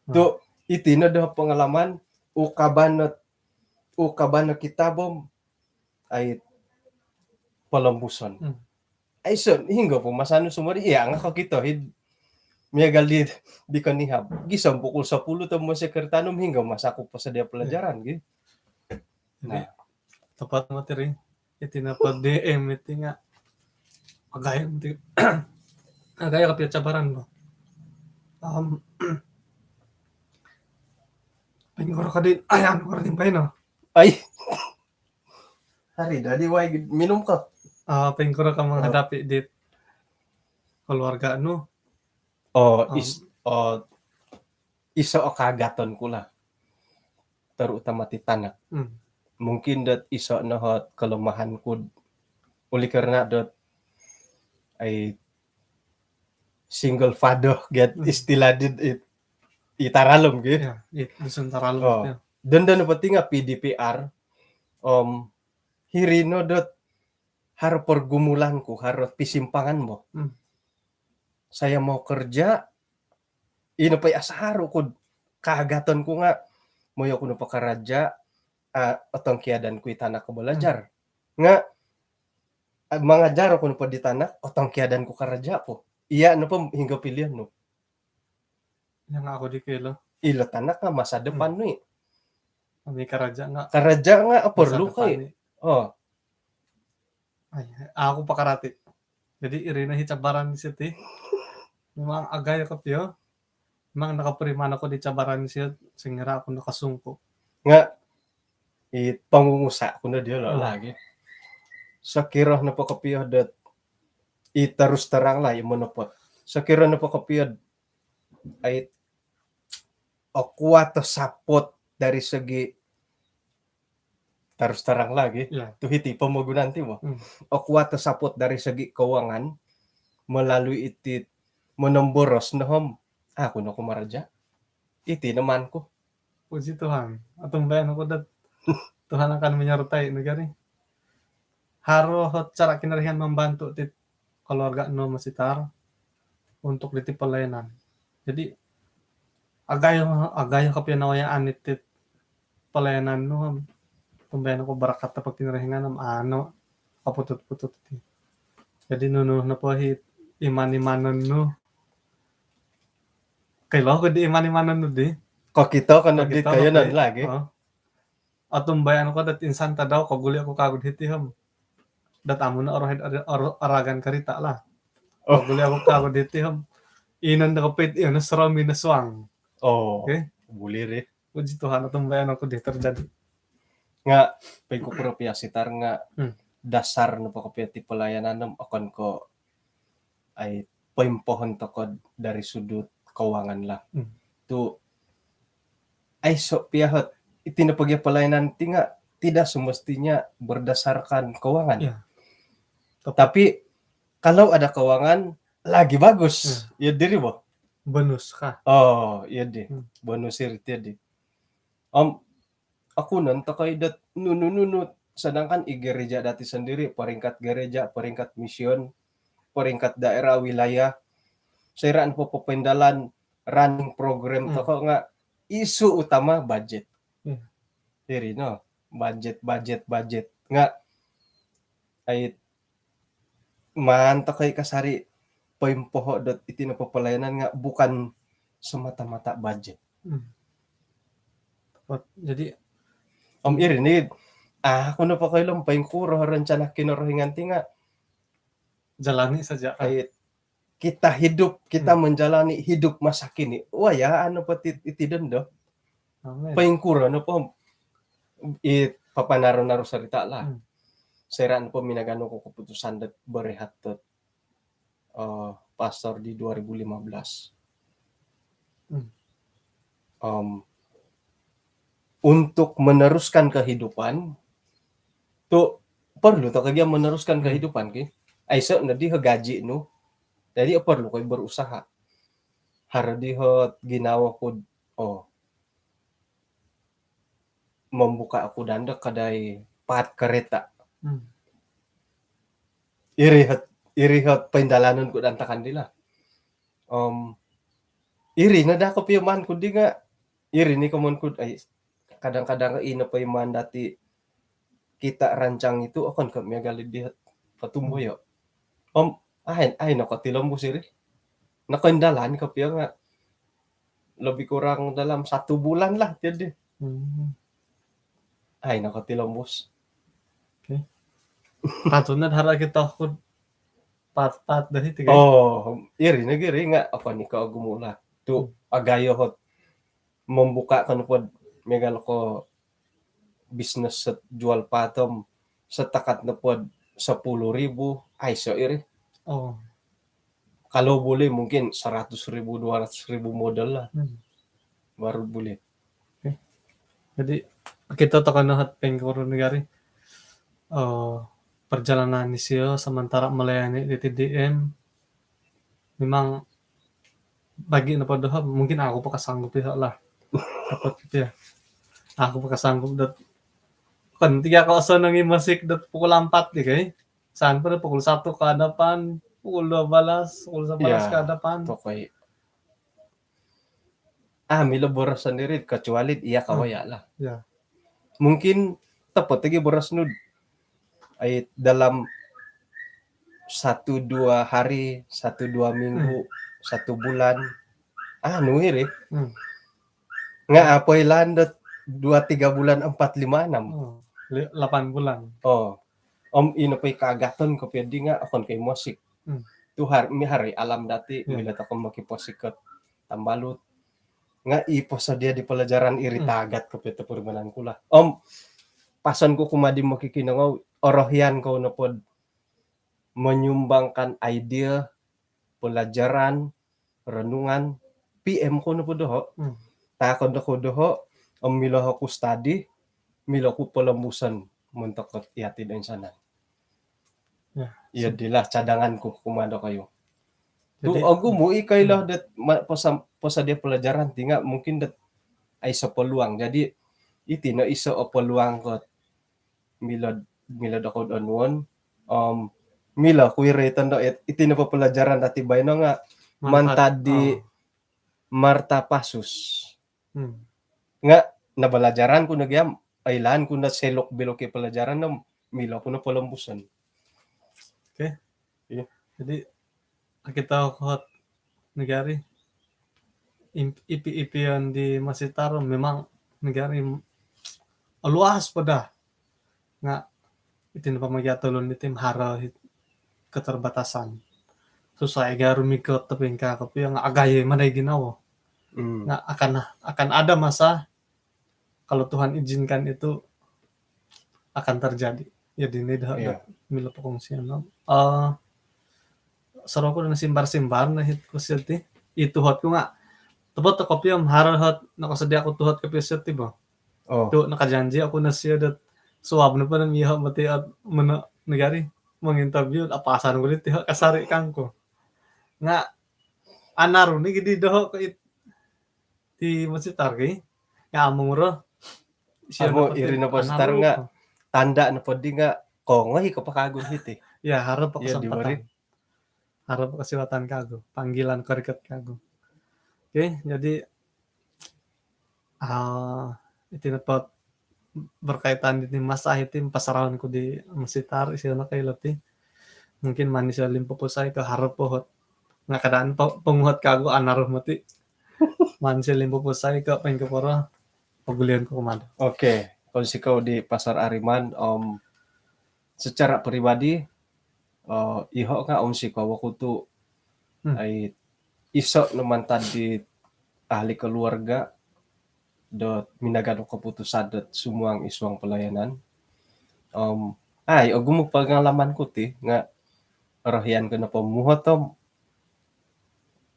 Hmm. Tu iti no do pengalaman ukaban no, ukaban no kitab om ai polombuson. Hmm. Ai so hinggo po masanu sumori iya nga kokito hid Miagal di, di konihab. Gisom pukul sepuluh tu mositi kereta nu hinggo masa ku posodia pelajaran, gi. Jadi, nah, tepat materi. Iti nopo D M iti nga agayo mati. Agayo kopio cabaran bo. Om, poingkuro ka di, ai, anu, kuro di baino. Ai. Hari dadi wai minum ko. Ah, poingkuro ka menghadapi di keluarga nu. Oh, is-, oh, iso o kaagaton ku lah. Terutama ti tanak. Hmm. Mungkin dot iso no ot kelemahan ku, oleh kerana dot ai single father, get, hmm, istilah di, it, i taralum, gitu. Ya, it, Dusun Taralum, oh, ya. Dan, dan penting P D P R, om, hiri no dot haro pergumulan ku, haro pisimpangan bo. Hmm. Saya mau kerja, ino po i asaru ku, kaagaton ku nga, moyo ku no po karaja, ah, otongkiadan ku i tanak ko belajar. Hmm. Nga, ah, mangajar ku no po di tanak, otongkiadan ku karaja po. Iya no po hinggo pilihan nu. Yang aku di kilo. Ilo tanak nga masa depan, hmm, nu i. Kami karaja nga. Karaja nga, ah, masa perlu depan kai ni. Oh. Ai, aku pakarati. Jadi, iri no i cabaran di siti. Memang agayo kopio. Memang nakapuriman aku di cabaran di siti, singira aku nakasungku. Nga, i pengusaha ku no diolo, oh, lagi. Sokiro nopo kopio dot, i terus terang lah, i monopot. Sokiro nopo kopio, ai, o kuat o support dari segi, terus terang lagi, ya, tu hiti pomogunan ti bo. Hmm. O kuat o support dari segi keuangan melalui iti monomboros no om, aku no kumaraja. Iti no maan ku. Puji Tuhan. Otumbayaan aku dot Tuhan akan menyertai negara ni. Haro ot cara Kinorohingan membantu ti keluarga nu mositar untuk diti pelayanan. Jadi, agayo, agayo kopio nawayaan iti pelayanan nu, om, otumbayaan aku barakat nopo Kinorohingan, om, anu, kaputut-putut ti. Jadi, nunu nopo i iman-imanon nu. Kilo ku di iman-imanon nu di. Kokito ko no di, kokito ko koyonon di lagi. Oh. Otumbayaan ku dot insan tadau koguli aku kagu hiti om. Dot amu no orohian, oro-, aragan karita lah. Oh. Koguli aku kagu hiti om. Inan da kopit, iyo no seromi no suang. Oh. Okey. Boleh deh. Puji Tuhan, otumbayaan aku di terjadi. Nga, poingkukuro pia sitar nga, hmm, dasar nopo kopio ti pelayanan om okon ko ai poimpohon toko dari sudut keuangan lah. Hmm. Tu aiso pia ot, iti nopo gia pelayanan ti nga tidak semestinya berdasarkan keuangan. Ya. Tepat. Tapi kalau ada keuangan, lagi bagus. Ya. Iyo diri bo. Bonus kah? Oh, iyo di. Hmm. Bonus iri ti di. Om, aku no tokoi dot nunu-nunu, sedangkan i gereja dati sendiri, peringkat gereja, peringkat mission, peringkat daerah, wilayah, soira nopo popoindalan running program, hmm, toko nga isu utama budget. Hmm. Iri no, budget, budget, budget. Nga, ai, maan tokoi kasari poimpoho dot iti nopo pelayanan nga bukan semata-mata budget. Hmm. Tepat. Jadi, om, iri ni, ah, aku nopo koilo om poingkuro rencana Kinorohingan ti nga jalani saja. Ai, kita hidup, kita, hmm, menjalani hidup masa kini. Wah, ya, anu, peti iti dondo. Amin. Poingkuro nopo i papanaru-naru cerita lah. Hmm. Soira nopo minaganu ku keputusan dot berehat dot, eh, pastor di dua ribu lima belas. Hmm. Om, untuk meneruskan kehidupan, tu perlu toko gia meneruskan, hmm, kehidupan, ki. Aiso no di gaji nu. Jadi, perlu ko berusaha. Haro di ot ginawo ku, oh, membuka aku danda kedai part kereta. Hmm. Iri ot, iri ot poindalanon ku dantakan di lah. Om, iri no da kopio maan ku di nga, iri ni komoyon ku, ai, kadang-kadang ino po i maan dati kita rancang itu, okon ko miagal di ot kotumboyo. Om, ai, ai nokotilombus iri. Nokoindalan kopio nga' lebih kurang dalam satu bulan lah tiyo di. Hmm. Ai, nokotilombus. Okey. Patut no haro kito ku pat-pat daa iti, kan? Oh, iri nogi iri nga' okon i ko' ogumu lah. Tu' agayo hot membuka kan pod miagal ko bisnes set jual paat om setakat nopo do sepuluh ribu, aiso iri. Oh. Kalau boleh mungkin seratus ribu, dua ratus ribu modal lah. Hmm. Baru boleh. Okey. Jadi, kito tokou no hot poingkuro nogi iri, eh, perjalanan isio sementara melayani di T D M. Memang bagi nopo doho, mungkin aku po kasanggup iho lah. Dapat gitu ya. Aku po kasanggup dot, kan tiga kosong nongi masih dot pukul empat di, kai. Sampai pukul satu ke hadapan, pukul dua belas, pukul sebelas ke hadapan. Tokou. Ah, milo boros sendiri, kecuali iya kawaya lah. Ya. Mungkin tepat lagi boros nu. Ai, dalam satu dua hari, satu dua minggu, hmm, satu bulan. Ah, nu iri. Hmm. Nga' apo ilaan dot dua, tiga bulan, empat, lima, enam. Oh, li-, lapan bulan. Oh. Om ino po i kaagaton kopio di nga' okon ko i mosik. Hmm. Tu' har-, miharo i alam dati, ya, milo tokou mokiposik ko tambalut. Nga' i posodia di pelajaran iri, hmm, tagak kopio tu' purimanan ku lah. Om pason ku kumaa di mokikinongou, orohian kou nopo do menyumbangkan idea, pelajaran, renungan, P M kou nopo doho. Hmm. Taakon doho doho, om milo oku study, milo oku polombuson montok iyati do insanan. Ya, iyo dilah cadangan ku kumaa dokoyu. Jadi, tu' ogumu i koilo, hmm, dot ma-, posa-, posodia pelajaran ti nga' mungkin dot aiso peluang. Jadi, iti no iso o peluang ko milo, milo dokou onuon, om milo ku iri tondo it-, iti nopo pelajaran dati baino nga' mantad, mantad di, oh, Marta Pasus. Hmm. Nga' nabalajaran ku nogi om, oilaan ku no selok-belok i pelajaran om milo ku no polombuson. Okey. Iya. Jadi, okito ko hot nogi iri, imp-, ipi-ipian di Masitar memang nogi iri luas po daa. Nga' iti nopo magi tulun diti haro i keterbatasan. Susah i gia rumikot tapi ingkaa kopio nga' agayo i madai ginawo. Hmm. Nga' akan, akan ada masa kalau Tuhan izinkan itu akan terjadi. Jadi ni dah, iya, dah milo pokongsian. Eh, soroku dah simbar-simbar no hit ku sio ti. I tuhot ku nga' topot kopio haro hot, nokosodia oku tuhot kopio sio ti bo. Oh. Tu' nakajanji oku no sio dot suab nopo no miho mati at meno nogi iri menginterview, apasan ku diti ho kasari kangku. Nga' anaru ni gidi doho ko it-, ti Masitar ki. Nga' amu ro. Amu iri nopo Masitar nga' tanda nopo di nga' kongoi ko po kagu hiti. Ya, haro po kesempatan. Haro po kosiwatan kagu. Panggilan korikot kagu. Okey, jadi, ah, iti nopo berkaitan di masa iti pasarahon ku di Masitar, isio no koilo ti. Mungkin maan isio limpupusai ko haro po hot. Nga' kadaan po-, ponguhot kagu anaru mati. Maan isio limpupusai ko poingkuro pogulion ku kumaa do. Okey, kounsikou di Pastor Ariman, om secara peribadi, eh, iho nga' ounsikou oku tu' ai iso no mantad di ahli keluarga dot minaganu keputusan dot sumuang id suang pelayanan. Om ai ogumu pengalaman ku ti nga' orohian ko nopo muhot om,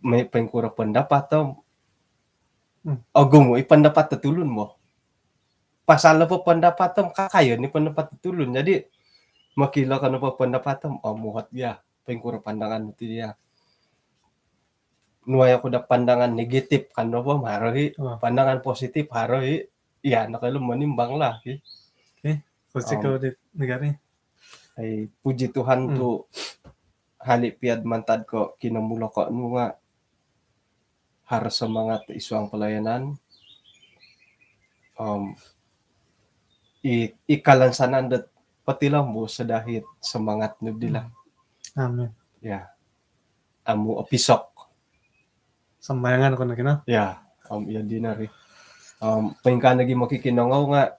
mai poingkuro pendapat om, ogumu i pendapat do tulun bo. Pasal nopo pendapat om, kakayon i pendapat do tulun. Jadi, mokilo ko nopo pendapat om, oh, muhot gia. Poingkuro pandangan ti dia. Nuai oku daa pandangan negatif kan nopo, haro i. Oh. Pandangan positif, haro i. Iya, nokoilo menimbang lah, ki. Okey, kounsikou di nogi iri. Ai, puji Tuhan tu' hali pia do mantad ko kinomulok nu nga' haro semangat id suang pelayanan. Om i, i kalansanan dot potilombus daa it semangat nu dilah. Amin. Ya. Amu opisok. Sambayangan ko no kino. Ya, om iyo dino ri. Om poingkaa nogi mokikinongou nga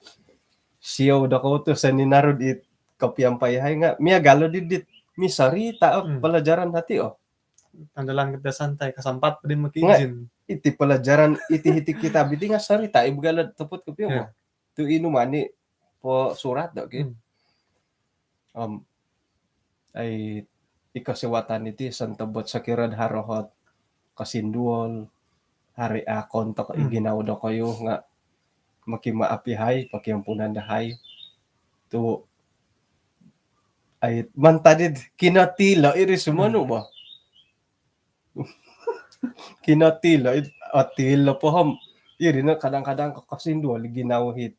siou dokou tu seni narud it kopiampai hai nga miagal o didit misorita o pelajaran hati o. Andalan kita santai, kasampat padi mokiizin. Iti pelajaran, iti hiti kitab iti nga sorita i begala topot kopio. Tu inu mani po surat do ki. Om ai i kosiwatan iti sontobot sokiro do haro hot kosinduol, hari akon toko i ginawo dokoyu nga mokimaap i hai, pokiampunan dahai. Tu ai mantad id kinotilo iri sumonu bo. Kinotilo id otilo pohom. Iri no kadang-kadang kokosinduol i ginawo hit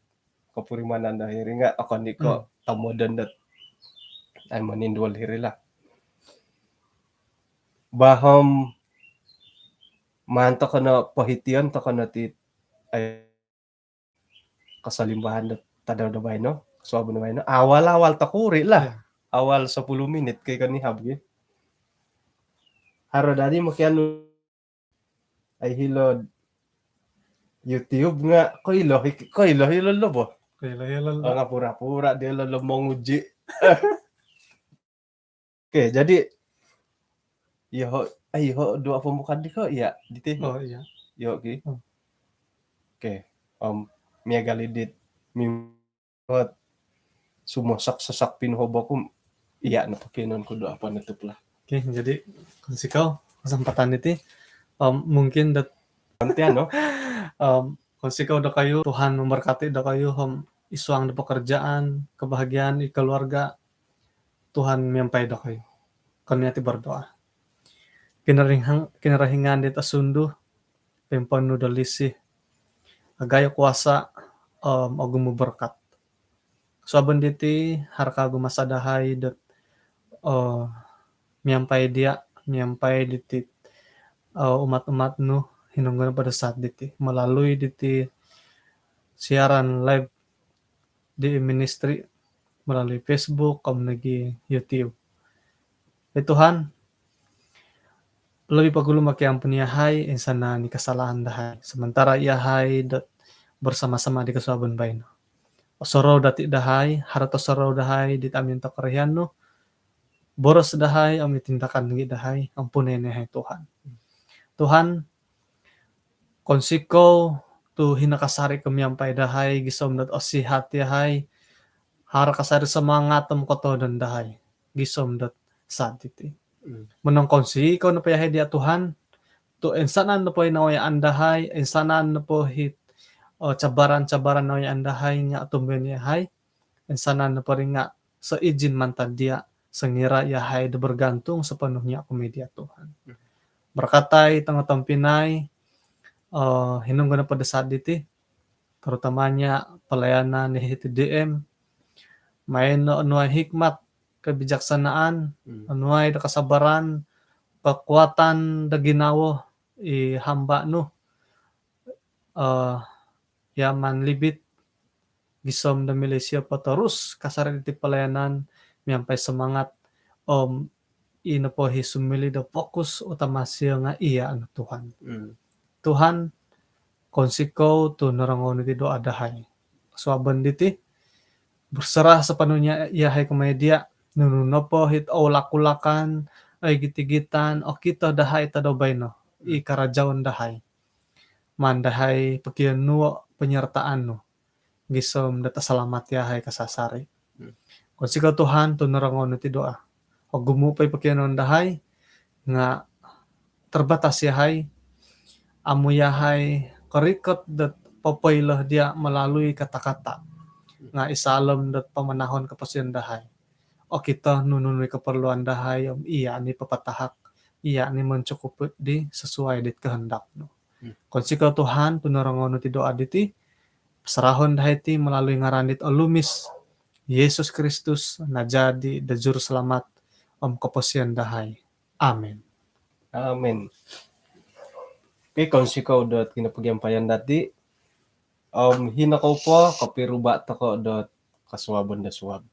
kopurimanan do hiri nga okon i ko tomodon dot ai moninduol hiri lah. Bahom maan toko no pohition toko no ti ai kosolimbahan do tadau do baino, kosuabon do baino. Awal-awal tokuri lah. Awal sepuluh minit kei konihab gi. Haro dadi mokianu ai hilo YouTube nga koilo, koilo hilo lo bo. Koilo hilo lo. Nga pura-pura dia lo, lo monguji. Oke, jadi iyo ho, ai ho dua pembukaan di ko iya diti. Oh iya. Iyo ki. Oke, om miagal idit mi hot sumosak-sasak pinuhoboku, iya no pokionuon ku doa penutup lah. Oke, jadi konsikau kesempatan iti, om mungkin dot konsikou dokoyu, Tuhan memberkati dokoyu om id suang do pekerjaan, kebahagiaan i keluarga, Tuhan miampai dokoyu. Kami ati berdoa. Kinorohingan dit osundu, pimponu do lisih, agayo kuasa om ogumu berkat. Kosuabon diti, haro kagu masa dahai dot miampai dia, miampai diti umat-umat nu, hinonggo nopo do saat diti melalui diti siaran live di ministry melalui Facebook om nogi YouTube. Oi Tuhan, lebih pogulu mokiampun iyahai insanan i kesalahan dahai sementara iyahai dot bersama-sama di kosuabon baino. Osorou dati dahai, haro tosorou dahai dit amin tokorohian nu, boros dahai om i tindakan nogi dahai, ampunai no iyahai Tuhan. Tuhan, konsikou tu hino kasari ko miampai dahai gisom dot osihat iyahai, haro kasari semangat om kotodon dahai gisom dot saat diti. Monongkonsikou nopo iyahai dia Tuhan, tu insanan nopo i nawayaan dahai, insanan nopo hit cabaran-cabaran nawayaan dahai nga otumbayaan iyahai, insanan nopo ri nga seizin mantad dia, songira iyahai do bergantung sepenuhnya kumaa dia Tuhan. Berkatai tongo tompinai, hinonggo nopo do saat diti, terutamanya pelayanan di H T D M, maino onuai hikmat, kebijaksanaan, onuai do kesabaran, kekuatan do ginawo i hamba nu, Yaman Libit, gisom do milo isio po terus kasari diti pelayanan, miampai semangat om i nopo hi sumiliu do fokus utama sio nga iya no Tuhan. Tuhan, konsikou tu norongou nu iti doa dahai. Kosuabon diti, berserah sepenuhnya iyahai kumaa dia, nunu nopo hit oulak-ulakan, oigit-igitan okito dahai tadau baino, i karajaon dahai. Maan dahai pokionuo penyertaan nu gisom do tasalamat iyahai kasasari. Konsikou Tuhan tu norongou nu iti doa. Ogumu po i pokionuon dahai nga terbatas iyahai, amu iyahai korikot dot popoilo dia melalui kata-kata. Nga id saalom dot pamanahon koposion dahai, okito nunu-nunu i keperluan dahai om iya ni papatahak, iya ni mencukupi di sesuai dit kehendak nu. Konsikou Tuhan tu norongou nu iti doa diti, serahon dahai iti melalui ngaran dit olumis, Yesus Kristus, najadi do Juruselamat om koposion dahai. Amin. Amin. Oke, konsikou dot kinopogiampayan dati. Om hino kou po kopiruba toko dot kosuabon do suab.